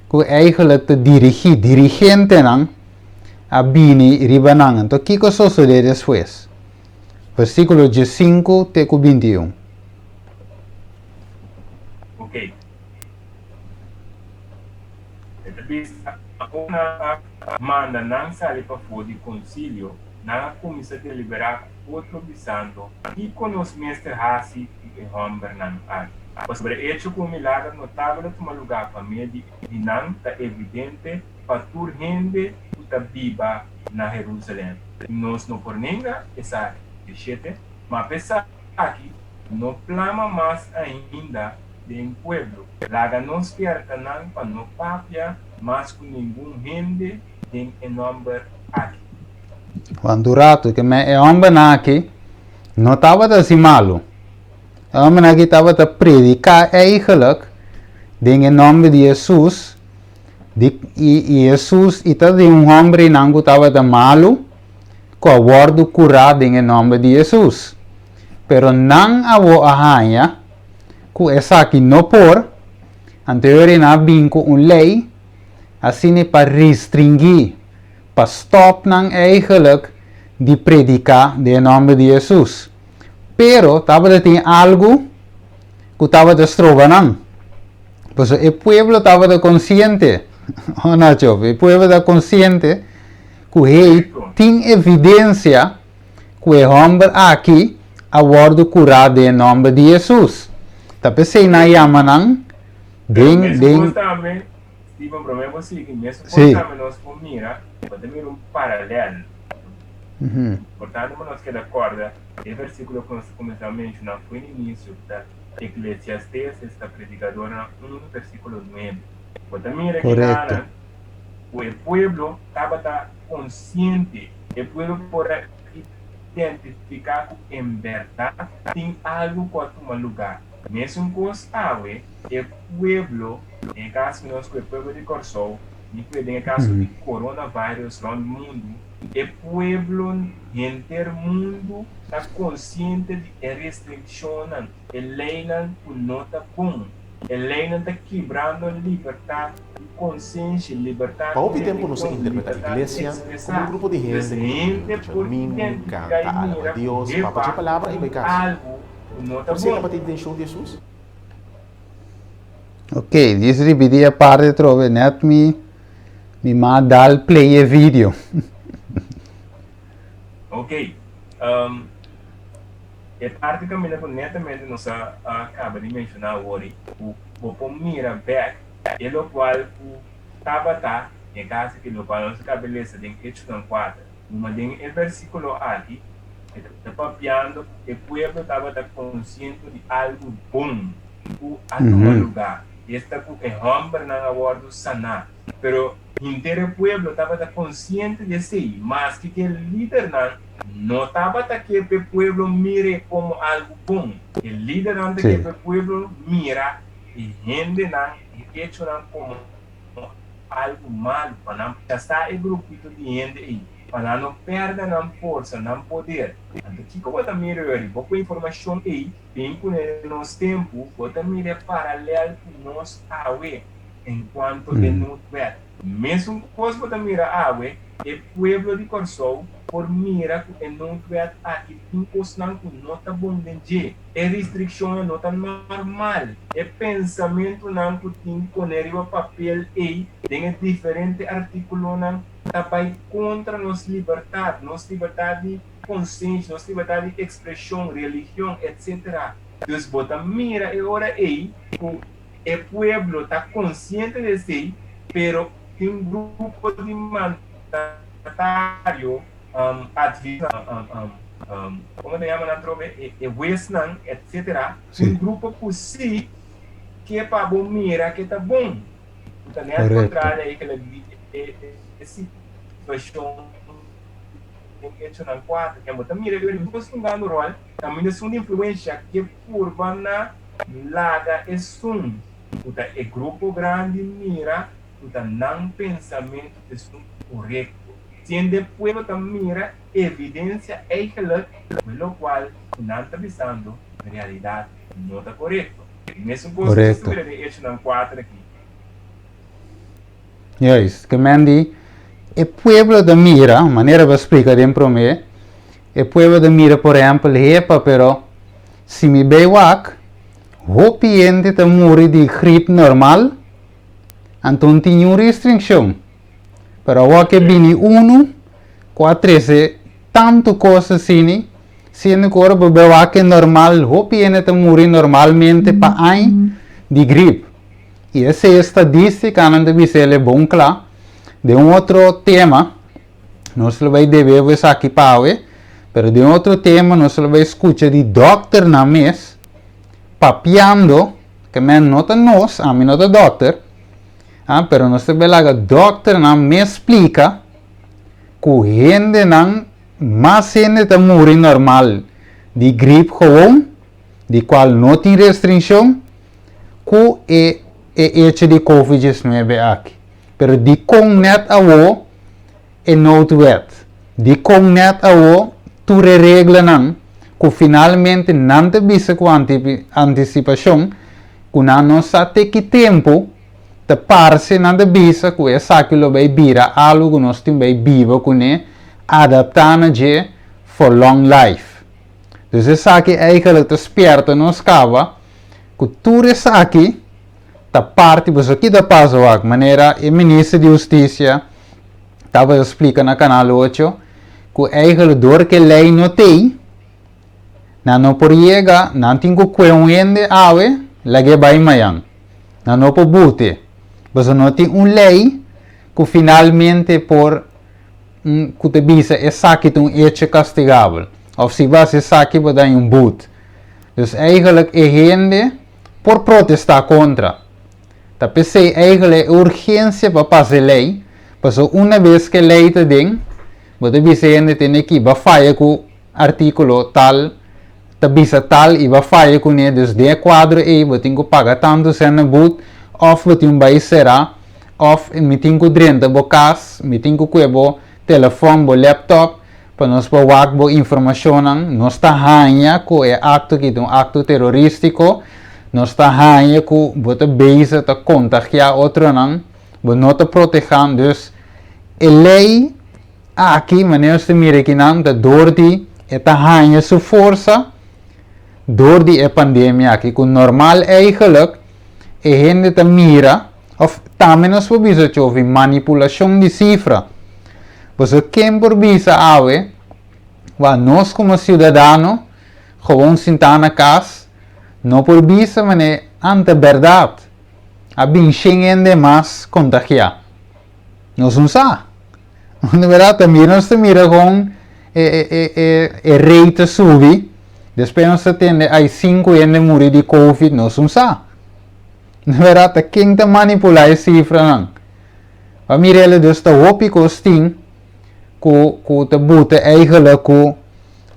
ku eigenlijk ta dirigí, dirigentenan a bini riba nan. Anto kiko sosodé despues? Versíkulo diesinku te ku 21. Ok. E ta bisa, Ora nan a manda nan sali pafó di konsilio, nan a kuminsá deliberá ku otro bisando, Kiko nos mester hasi ku e hòmbernan aki? Pasobra e echo ku un milager notabel a tuma lugá pa medio di nan ta evidente pa tur hende ku ta biba na Herúsalèm, i nos no por nenga esaki. Shete. Ma p'esaki no plama mas ainda den pueblo. Laga nos spièrta nan pa no papia mas ku ningun hende den e nòmber aki. Cuantu rato ke men e hombernan aki no tabata hasi malu. E hombernan aki tabata prediká eigenlijk den e nomber di Hesus di i i Hesus i ta den un homber einan ku tabata malu ku a wòrdu kurá den e nòmber di Hesus. Pero nan awor a haña ku esaki no por, anto e ora nan a bin ku un lei asina pa restringí, pa stòp nan eigenlijk di prediká den e nòmber di Hesus. Pero tabata tin algu ku tabata stroba nan. Pasobra e pueblo tabata konsiente, oh Nacho, e pueblo ta konsiente ku hey tin evidensia ku e hòmber aki a wòrdu kurá den e nòmber di Hesus. Ta p'esei nan yama nan den Mesun den kos tambe, Steven, promé bo sigui, mesun kos Sí. tambe nos por mira, bo ta mira un paralèl. Importante pa nos keda kòrda e versíkulo ku nos a kuminsá menshoná for di inisio, ku ta Eklesiastés, esta Predikadornan 1, versíkulo 9. Bo ta mira Korekto. kinanan ku e pueblo tabata konsiente, e pueblo por a identifiká ku en bèrdat tin algu ku a tuma lugá. Mesun kos awe, e pueblo, den e kaso nos ku e pueblo di Kòrsou, ni ku den e kaso di coronavirus rònt mundu, e pueblo henter mundu ta konsiente di e restrikshonnan, e leinan ku no ta bon. E leinan ta kibrando libertat di konsenshi, libertat Pa di hopi tempu nos a religion, interpretá libertat di iglesia komo un ekspresá. grupo di Dus hende ku ta bini hende dja por domingu, identifiká kanta, i alabá mira ku Dios, papia hepa dje palabra i tin bai kas. algu ku no ta Pero esei bon. tabata intenshon di Hesus? Ok, dis ripití e parte atrobe, net mi mi ma dal play e video. Ok, E parti kaminda ku netamente nos a kaba di menshoná awor ei, ku bo por mira bèk e lokual ku tabata, den e kaso aki lokual nos a kaba di lesa den Echonan kuater. Numa den e versíkulo aki e ta papiando ku e pueblo tabata konsiente di algu bon ku a tuma lugá, esta ku e hòmbernan a wòrdu saná. Pero henter e pueblo tabata konsiente di esei, maske ku e lidernan no tabata ke p'e pueblo mir'é komo algu bon. E lidernan ta ke p'e pueblo mira e hendenan, e echonan komo algu malu, pa nan rechasá e grupito di hende ei, pa nan no pèrdè nan forsa, nan poder. Anto kiko bo ta mira yori? Bo ku e informashon ei bin kuné den nos tempu, bo ta mira e paralèl ku nos awe. En cuanto e noodwet, mesun cos bo ta mira awe, e pueblo di Corsou por mira cu e noodwet aki tin cosnan cu no ta bon den dje. E restriccionnan no ta normal. E pensamentonan cu tin pone riba papel ey den e diferente articulonan ta bay contra nos libertad, nos libertad di consenshi, nos libertad di expresion, religion, etc. Dus bo ta mira e ora ey cu E pueblo ta konsiente di esei, pero tin un grupo di mandatario, komo ta yama nan atrobe, e huesnan, etsetera, un grupo ku si ke pa bo mira ke ta bon. Ku ta nèt kontrario ei ke la e situashon den Echonan kuater. Ken bo ta mira e grupo tungando ròl, kaminda esun di influensha ke purba na Laga esun. Ku ta e grupo grandi mira ku ta nan pensamentu ta esun korekto. Siendo e pueblo ta mira evidensia eigenlijk ku e lokual ku nan ta bisando en realidat no ta korekto. E mesun kos ku nos ta mira den Echonan kuater aki. Juist, ke men di e pueblo ta mira, manera bo a splika den promé, e pueblo ta mira por ehèmpel hepa pero si mi bay wak hopi hende ta muri di grip normal anto no tin niun restrikshon. Pero awor ke bini unu ku a trese tantu kos asini, siendo ku ora bo bay wak e normal hopi hende ta muri normalmente pa aña di grip. I esei estadístikanan ta bisa el e bon kla. Den un otro tema, nos lo bai debe bo esaki pa awe, pero den otro tema nos lo bai skucha di dòkternan mes papiando, ke men no ta nos, ami no ta dòkter, ah, pero nos ta bai laga dòkternan mes splika ku hendenan, mas hende ta muri normal di grip gewoon, di kual no tin restrinshon, ku e e echo di Covid diesnuebe aki. Pero dikon nèt awo e noodwet? Dikon nèt awo tur e reglanan ku finalmente nan ta bisa ku antisipashon ku nan no sa te ki tempu ta parse nan ta bisa ku esaki lo bai bira algu ku nos tin bai biba kuné, adaptá na dje for long life. Dus esaki eigenlijk ta spierta nos kaba ku tur esaki ta parti, pasobra ki ta pasa wak? Manera e minister di hustisia tabata splika na Kanal ocho ku eigenlijk dor ku e lei no tei, nan no por yega, nan tin ku kue un hende awe lag'é bai mayan. Nan no por bute, pasobra no tin un lei ku finalmente por ku ta bisa esaki ta un echo kastigabel òf si bo hasi esaki bo ta haña un but. Dus eigenlijk e hende por protestá kontra. Ta p'esei eigenlijk e urgensia pa pasa e lei, pasobra una bes ku e lei ta den, bo ta bisa e hende tene ki bo a faya ku artíkulo tal, ta bisa tal i bo a faya kuné, dus den e kuadro ei bo tin ku paga tantu sèn na but òf bo tin un bai será òf mi tin ku drenta bo kas, mi tin ku kue bo telefòn, bo laptop, pa nos por wak bo informashonnan. Nos ta haña ku e akto aki ta un akto terorístiko, nos ta haña ku bo ta bezig ta kontagiá otronan, bo no ta protehá. Dus e lei aki, manera nos ta mira akinan, ta dor di e ta haña su forsa dor di e pandemia aki, ku normal eigenlijk e hende ta mira. Of tambe nos por bisa chofi manipulashon di sifra. Pasobra ken por bisa awe wa nos komo siudadano gewoon sintá na kas no por bisa manera ante bèrdat a bin shen hende mas kontagiá. Nos no sa. Di bèrdat tambe nos ta mira kon e rate ta subi despues nos ta tende ay sinku hende muri di covid nos no sa. Na berdad ta ken ta manipula e cifranan? Pa Mirele dus ta hopi cos tin cu cu ta buta eigenlijk cu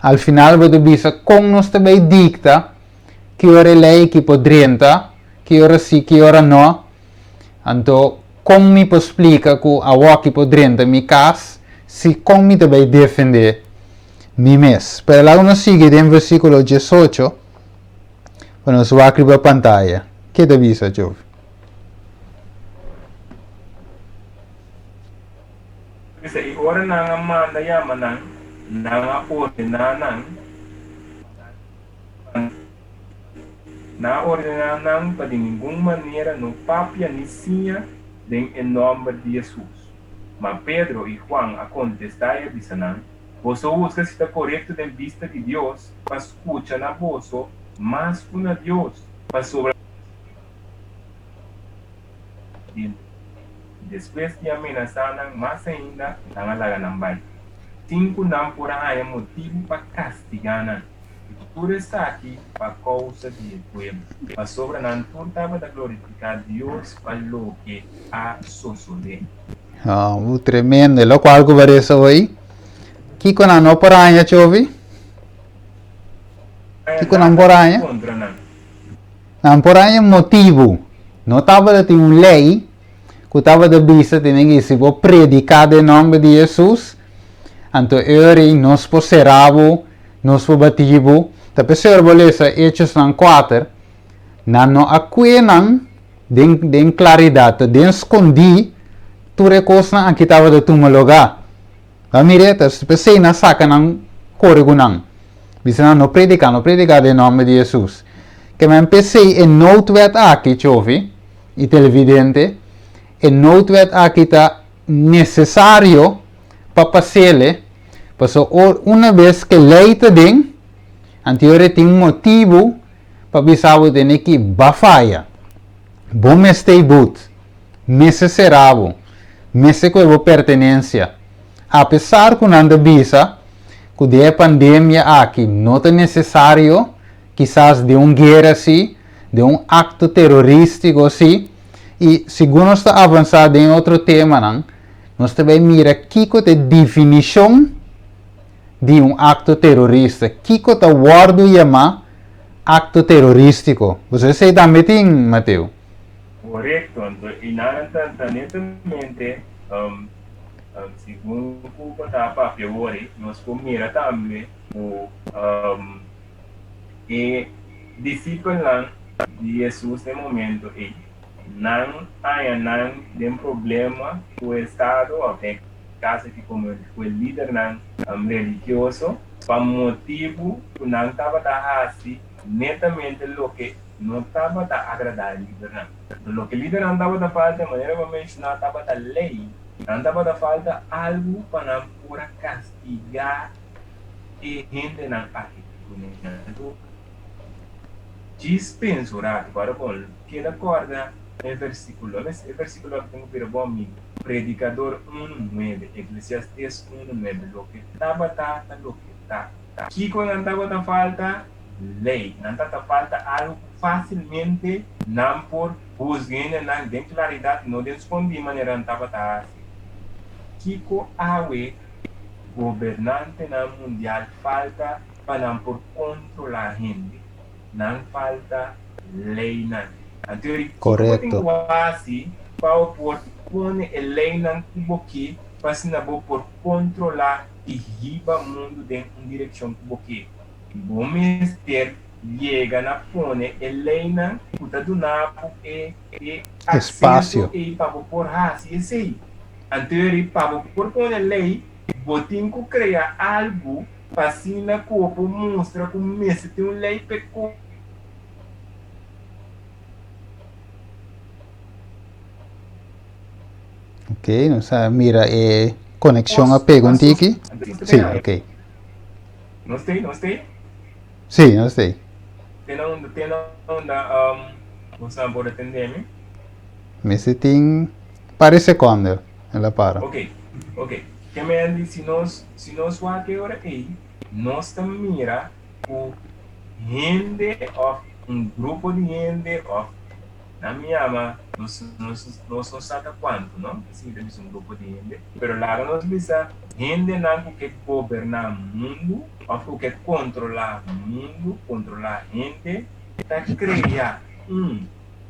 al final bo ta bisa con nos ta bay dicta ki ora e ley aki por drenta, ki ora si ki ora no, anto con mi por splica cu awoki por drenta mi cas si con mi ta bay defende mi mes. Pero laga nos sigui den versiculo diesocho. Pa nos wak riba pantaya. Ke ta bisa, Jovi? Bisa, i ora nan a manda yama nan, nan a ordená nan pa nan a ordená nan pa di ningun manera no papia ni siña den e nòmber di Hesus. Ma Pedro i Juan a kontestá i a bisa nan, Boso husga si ta korekto den bista di Dios pa skucha na boso mas ku na Dios, pasobra i despues di a menasá nan mas ainda, nan a laga nan bai, sin ku nan por a haña motibu pa kastigá nan. I tur esaki pa kousa di e pueblo, pasobra nan tur tabata glorifiká Dios pa loke a sosodé. Oh, tremendo. E lokual ku bo a resa hoy, kiko nan no por haña, Chovi? Kiko nan por haña? Nan por haña motibu. No tabata tin un lei ku tabata bisa tene ki si bo prediká den nòmber di Hesus, anto e ora ei nos por sera bo, nos por bati bo. Ta p'esei ora bo lesa Hechosnan kuater, nan no a kue nan den den klaridat, ta den skondí tur e kosnan aki tabata tuma lugá. Bo a mira? Ta p'esei nan saka nan kore ku nan. Bisa nan, No prediká, no prediká den nòmber di Hesus. Ke men p'esei e noodwet aki, Chofi i televidente, e noodwet aki ta nesesario pa pas'ele, pasobra or una bes ku e lei ta den, anto e tin motibu pa bisa bo tene ki ba faya. Bo mester but. Mester sera bo. Mester kohe bo pertenensia. Apesar ku nan ta bisa ku den e pandemia aki no ta nesesario, kisas den un guera si, den un akto teroristiko si, i segun nos ta avansá den e otro temanan, nos ta bai mira kiko ta e definishon di un akto terorista, kiko ta wòrdu yamá akto teroristiko. Boso esei tambe tin, Mateo? Korekto, anto i nan ta ta netamente segun ku bo ta papia wori, nos por mira tambe ku e disipelnan di Hesus den momento ei, nan haña nan den problema ku e estado òf den e kaso aki komo ku e lidernan religioso pa motibu ku nan tabata hasi netamente loke no tabata agradá e lidernan. Loke lidernan tabata falta, manera bo a menshoná, tabata lei. Nan tabata falta algu pa nan por a kastigá e hendenan aki. Djis pensa un ratu, para bon, keda kòrda e versíkulo. E versíkulo aki tin ku bira bo amigu. Predikador unu nuebe, Eklesiastes unu nuebe, Loke tabata ta loke ta. Kiko nan tabata falta? Lei. Nan tabata falta algu ku fásilmente nan por husga hendenan den klaridat i no den skondí manera nan tabata hasi. Kiko awe gobernantenan mundial falta pa nan por kontrolá hende? Nan falta leinan. Anto eri kiko bo tin Korekto. ku hasi pa bo por pone e leinan ku bo ke pa asina bo por kontrolá i hiba mundu den un direkshon ku bo ke? Bo mester yega na pone e leinan ku ta duna bo e e akseso Espasio. ei pa bo por hasi esei. Anto eri pa bo por pone lei, bo tin ku krea algu pa asina ku bo por mustra ku mester tin un lei p'e kos. Ok, nos a mira e konekshon a pega pa un tiki. sos. Sí, ok. Nos tei, nos tei? Sí, nos tei. Te na unda, te na unda um, boso por atende mi? Mester tin par di seconde, el a para. Ok, ok. Ke men di si nos, si nos wak e ora ei, nos ta mira ku hende of un grupo di hende of Nan mi yama, nos nos nos no sa ta kuantu, no? Esei ta bisa un grupo di hende. Pero laga nos bisa hendenan ku ke goberná mundu òf ku ke kontrolá mundu, kontrolá hende, ta krea un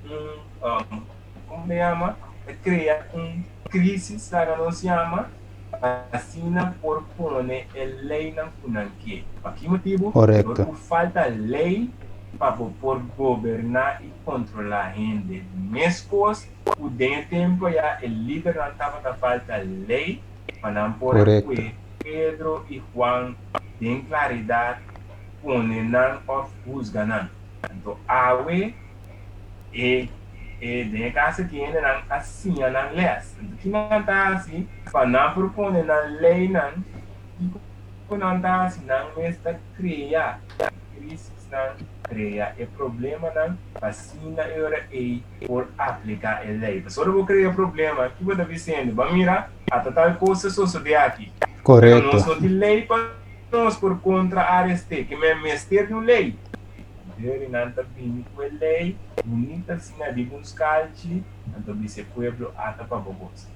un komo ta yama? Ta krea un krísis, laga nos yama, pa asina por pone e leinan ku nan ke. Pa ki motibu? Dor Korekto. ku falta lei pa bo por goberná i kontrolá hende. Meskos ku den e tempu ayá e lidernan tabata falta lei pa nan por a Korekto. kue Pedro i Juan den klaridat, pone nan òf husga nan. Anto awe e e den e kas aki hendenan a siña nan lès. Anto ki nan ta hasi pa nan por pone nan leinan? Kiko nan ta hasi? Nan mes ta krea krisisnan, krea e problemanan pa asina e ora ei por apliká e lei. Pasobra bo krea problema, ki bo ta bisende? Bo a mira, ata tal kos ta sosodé aki. Pero Korekto. nos no tin lei pa nos por kontra arest'é, ke men mester di un lei. Deri nan ta bini ku e lei bunita asina riba un skalchi, anto bisa e pueblo ata pa bo gosa.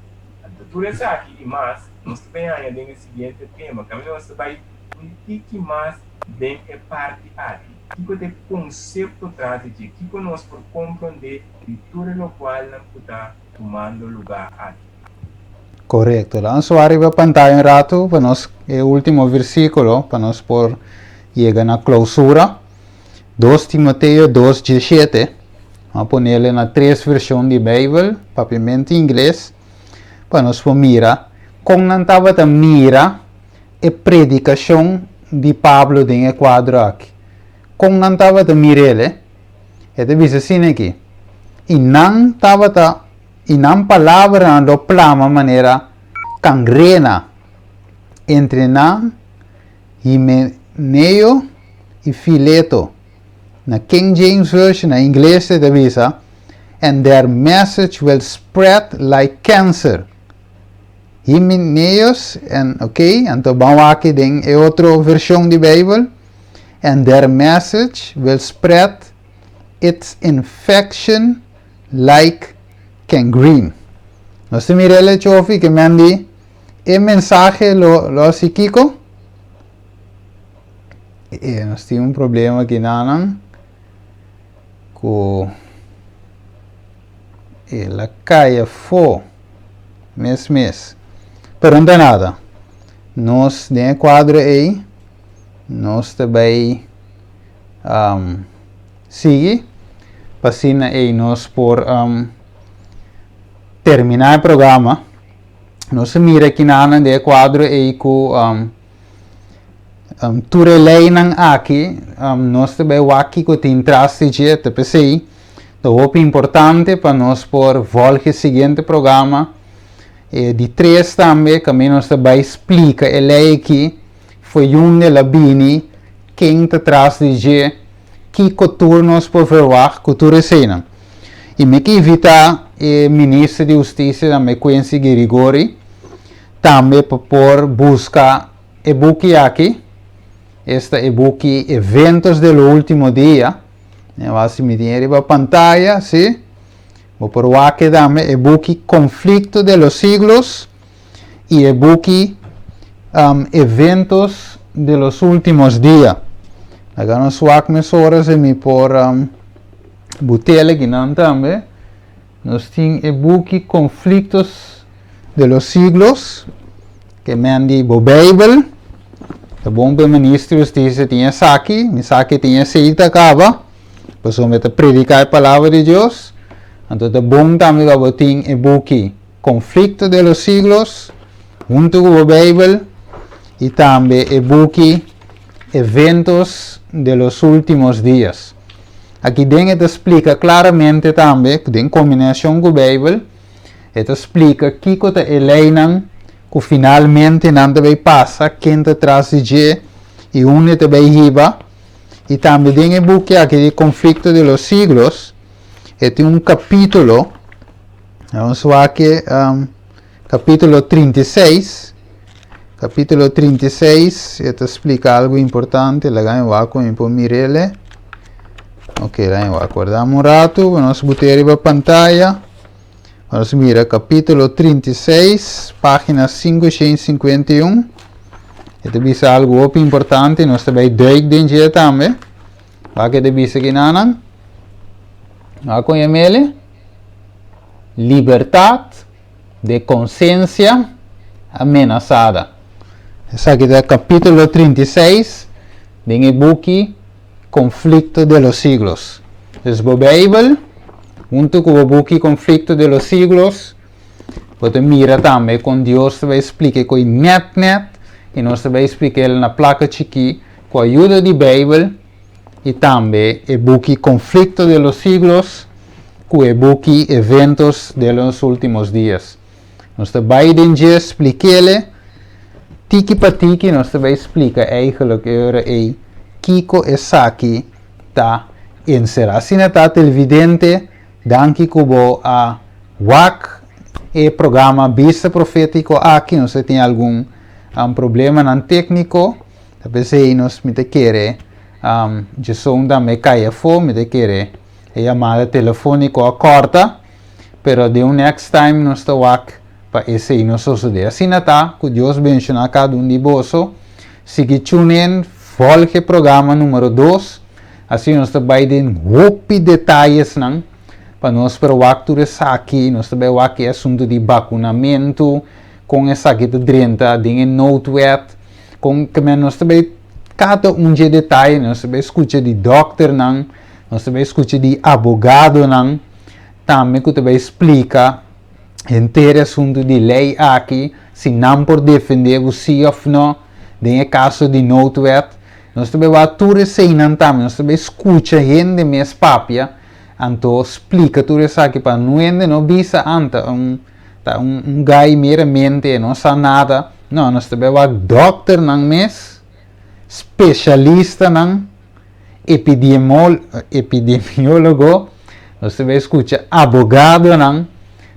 Anto tur esaki i mas nos ta bai haña den e siguiente tema, kaminda nos ta bai un tiki mas den e parti aki. Kiko ta e konsepto tras di dje? Kiko nos por komprondé di tur e lokualnan ku ta tumando lugá aki? Korekto. Laga nos wak riba pantaya un ratu pa nos e último versíkulo pa nos por yega na klousura. 2 Timoteo 2, 17. Nos a ponele na tres vershon di Beibel, papiamentu i ingles, pa nos por mira kon nan tabata mira e predikashon di Pablo den e kuadro aki. Kon nan tabata mir'el? E ta bisa asina aki, I nan tabata, i nan palabranan lo plama manera kangrena entre nan Himeneo i Fileto. Na King James Version, na ingles, e ta bisa, And their message will spread like cancer. Himeneus en, ok, anto ban wak den e otro version di Bijbel, And their message will spread its infection like gangrene. Nos ta mira el hecho ofi ke men di e mensahe lo lo hasi kiko? E nos tin un problema aki nanan ku el a kai afó mes mes. Pero no ta nada. Nos den e kuadro ei nos ta bai um, sigui pa asina ei nos por um, terminá e programa. Nos a mira kinanan den e kuadro ei ku um, um, tur e leinan aki um, nos ta bai wak kiko tin tras di dje, ta p'esei ta hopi importante pa nos por volg e siguiente programa. E di tres tambe kaminda nos ta bai splika e lei aki, fo'i unda el a bini, ken ta tras di dje, kiko tur nos por verwagt ku tur eseinan. I mi ke invitá e minister di hustisia tambe Quincy Girigorie tambe pa por buska e buki aki, esta e buki Eventos de lo Ultimo Dia. Mi a wak si mi tin e riba pantaya, si. Bo por wak e tambe e buki Conflicto de los Siglos i e buki Eventos de los Últimos Días. Laga nos wak mesora si mi por but'el akinan tambe. Nos tin e buki Conflictos de los Siglos, ke men di bo Beibel. Ta bon pa e minister di hustisia tin esaki, mi sa ke tin esei ta kaba, pasobra mi ta prediká e palabra di Dios. Anto ta bon tambe pa bo tin e buki Conflicto de los Siglos huntu ku bo Beibel i tambe e buki Eventos de los Últimos Días. Aki den e ta splika klaramente tambe, den kombinashon ku Beibel, e ta splika kiko ta e leinan ku finalmente nan ta bai pasa, ken ta tras di dje i unda e ta bai hiba. I tambe den e buki aki di Conflicto de los Siglos, e tin un kapítulo, nos wak e kapítulo 36, kapítulo 36, e ta splika algu importante, laga mi wak ku mi por mir'el. Ok, laga mi wak, wardam un ratu, nos but'é riba pantaya. Nos mira kapítulo 36, página 551. E ta bisa algu hopi importante, nos ta bai duik den dje tambe. Wak e ta bisa kinanan? Wak kon yam'el? Libertat de konsiensia amenasada. Esaki ta kapítulo 36 den e buki Conflicto de los Siglos. Dus bo Beibel, huntu ku bo buki Conflicto de los Siglos, bo ta mira tambe kon Dios ta bai splika e koi nèt nèt i nos ta bai splika el na plaka chikí ku ayuda di Beibel i tambe e buki Conflicto de los Siglos ku e buki Eventos de los Últimos Días. Nos ta bai den dje splik'ele tiki pa tiki, nos ta bai splika eigenlijk e ora ei kiko esaki ta enserá. Asina ta televidente, danki ku bo a wak e programa Bista Profétiko aki. Nos ta tin algun problemanan tékniko, ta p'esei nos mi ta kere djeson tambe kai afó, mi ta kere e yamada telefóniko a kòrta. Pero den un next time nos ta wak pa esei no sosode. Asina ta, ku Dios benshoná kada un di boso. Sigui tune in, volg e programa numero dos. Asina nos ta bai den hopi detayesnan pa nos por wak tur esaki. Nos ta bai wak e asuntu di bakunamentu, kon esaki ta drenta den e noodwet, kon ke men nos ta bai kada un dje detaye, nos ta bai skucha di dòkternan, nos ta bai skucha di abogadonan tambe ku ta bai splika henter e asuntu di lei aki, si nan por defendé bo si òf no den e kaso di noodwet. Nos ta bai wak tur eseinan tambe, nos ta bai skucha hende mes papia, anto splika tur esaki pa no hende no bisa anta un ta un un gai meramente e no sa nada. No, nos ta bai wak dòkternan mes, spesialistanan, epidemol epidemiólogo, nos ta bai skucha abogadonan,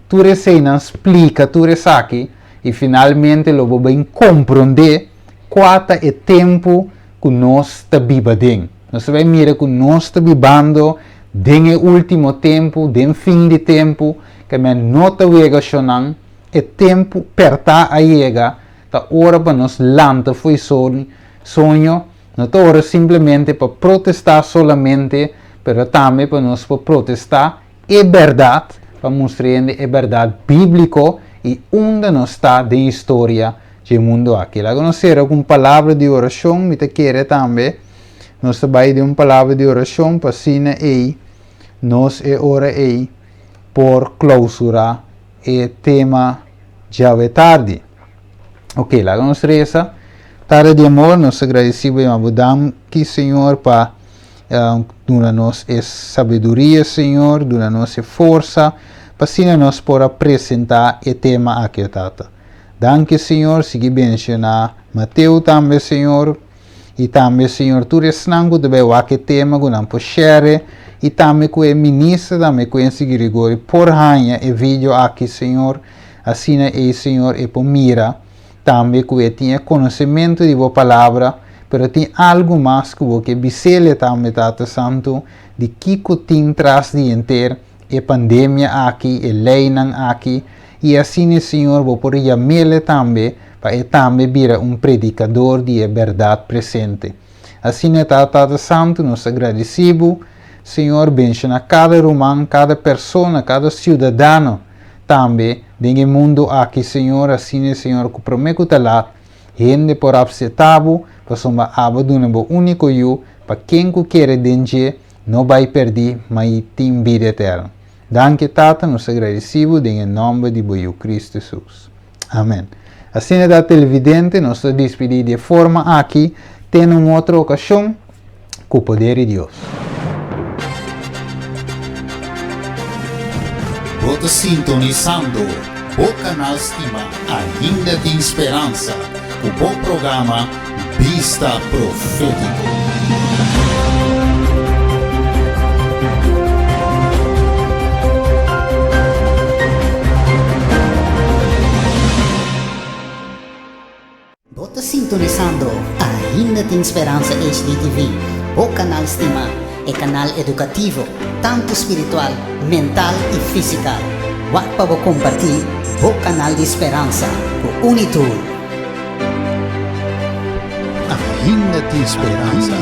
tur eseinan splika tur esaki i finalmente lo bo bai komprondé Kua ta e tempu ku nos ta biba den? Nos ta bai mira ku nos ta bibando den e último tempu, den fin di tempu, ke men no ta wega shonnan, e tempu pèrtá a yega, ta ora pa nos lanta fo'i soño, no ta ora simplemente pa protestá solamente, pero tambe pa nos por protestá e bèrdat, pa mustra hende e bèrdat bíbliko i unda nos ta den historia dje mundu aki. Laga nos sera ku un palabra di orashon, mi ta kere tambe nos ta bai den un palabra di orashon pa asina ei nos e ora ei por klousurá e tema djawe tardi. Ok, laga nos resa. Tata di amor, nos ta gradisí bo i bo danki, Señor, pa duna nos e sabiduria, Señor, duna nos e forsa, pa asina nos por a presentá e tema aki, o Tata. Danki Señor, sigui bendiciona Mateo tambe Señor, y tambe Señor tur esnan cu ta bay wak e tema cu nan por share, y tambe cu e minister tambe Quincy Gregorio por haya e video aki Señor, asina ey Señor e por mira tambe cu e tin e conocemento di bo palabra, pero tin algo mas cu bo ke bisele tambe Tata Santo di kico tin tras di henter e pandemia aki, e leinan aki, i asina e Señor bo por yam'ele tambe pa e tambe bira un predikador di e bèrdat presente. Asina ta, Tata Santu, nos ta gradisí Bo, Señor, benshoná kada ruman, kada persona, kada siudadano tambe den e mundu aki, Señor, asina e Señor ku promé ku ta lat, hende por apsetá Bo, pasobra Abo duna Bo úniko Yu, pa ken ku kere den dje, No bai perdí, ma i tin bida eterno. Danki, Tata, nos ta gradisí Bo den e nòmber di Bo Yu Cristo Jesus. Amen. Asina ta, televidente, nos ta dispidí di e forma aki te na un otro okashon, ku poder di Dios. Bo ta sintonisando bo kanal stima Ainda Tin Speransa ku bo programa Bista Profétiko. Bo ta sintonisando Ainda Tin Speransa HDTV, bo kanal stimá, e kanal edukativo, tantu spiritual, mental i físikal. Wak pa bo kompartí bo kanal di speransa ku un i tur. Ainda tin speransa.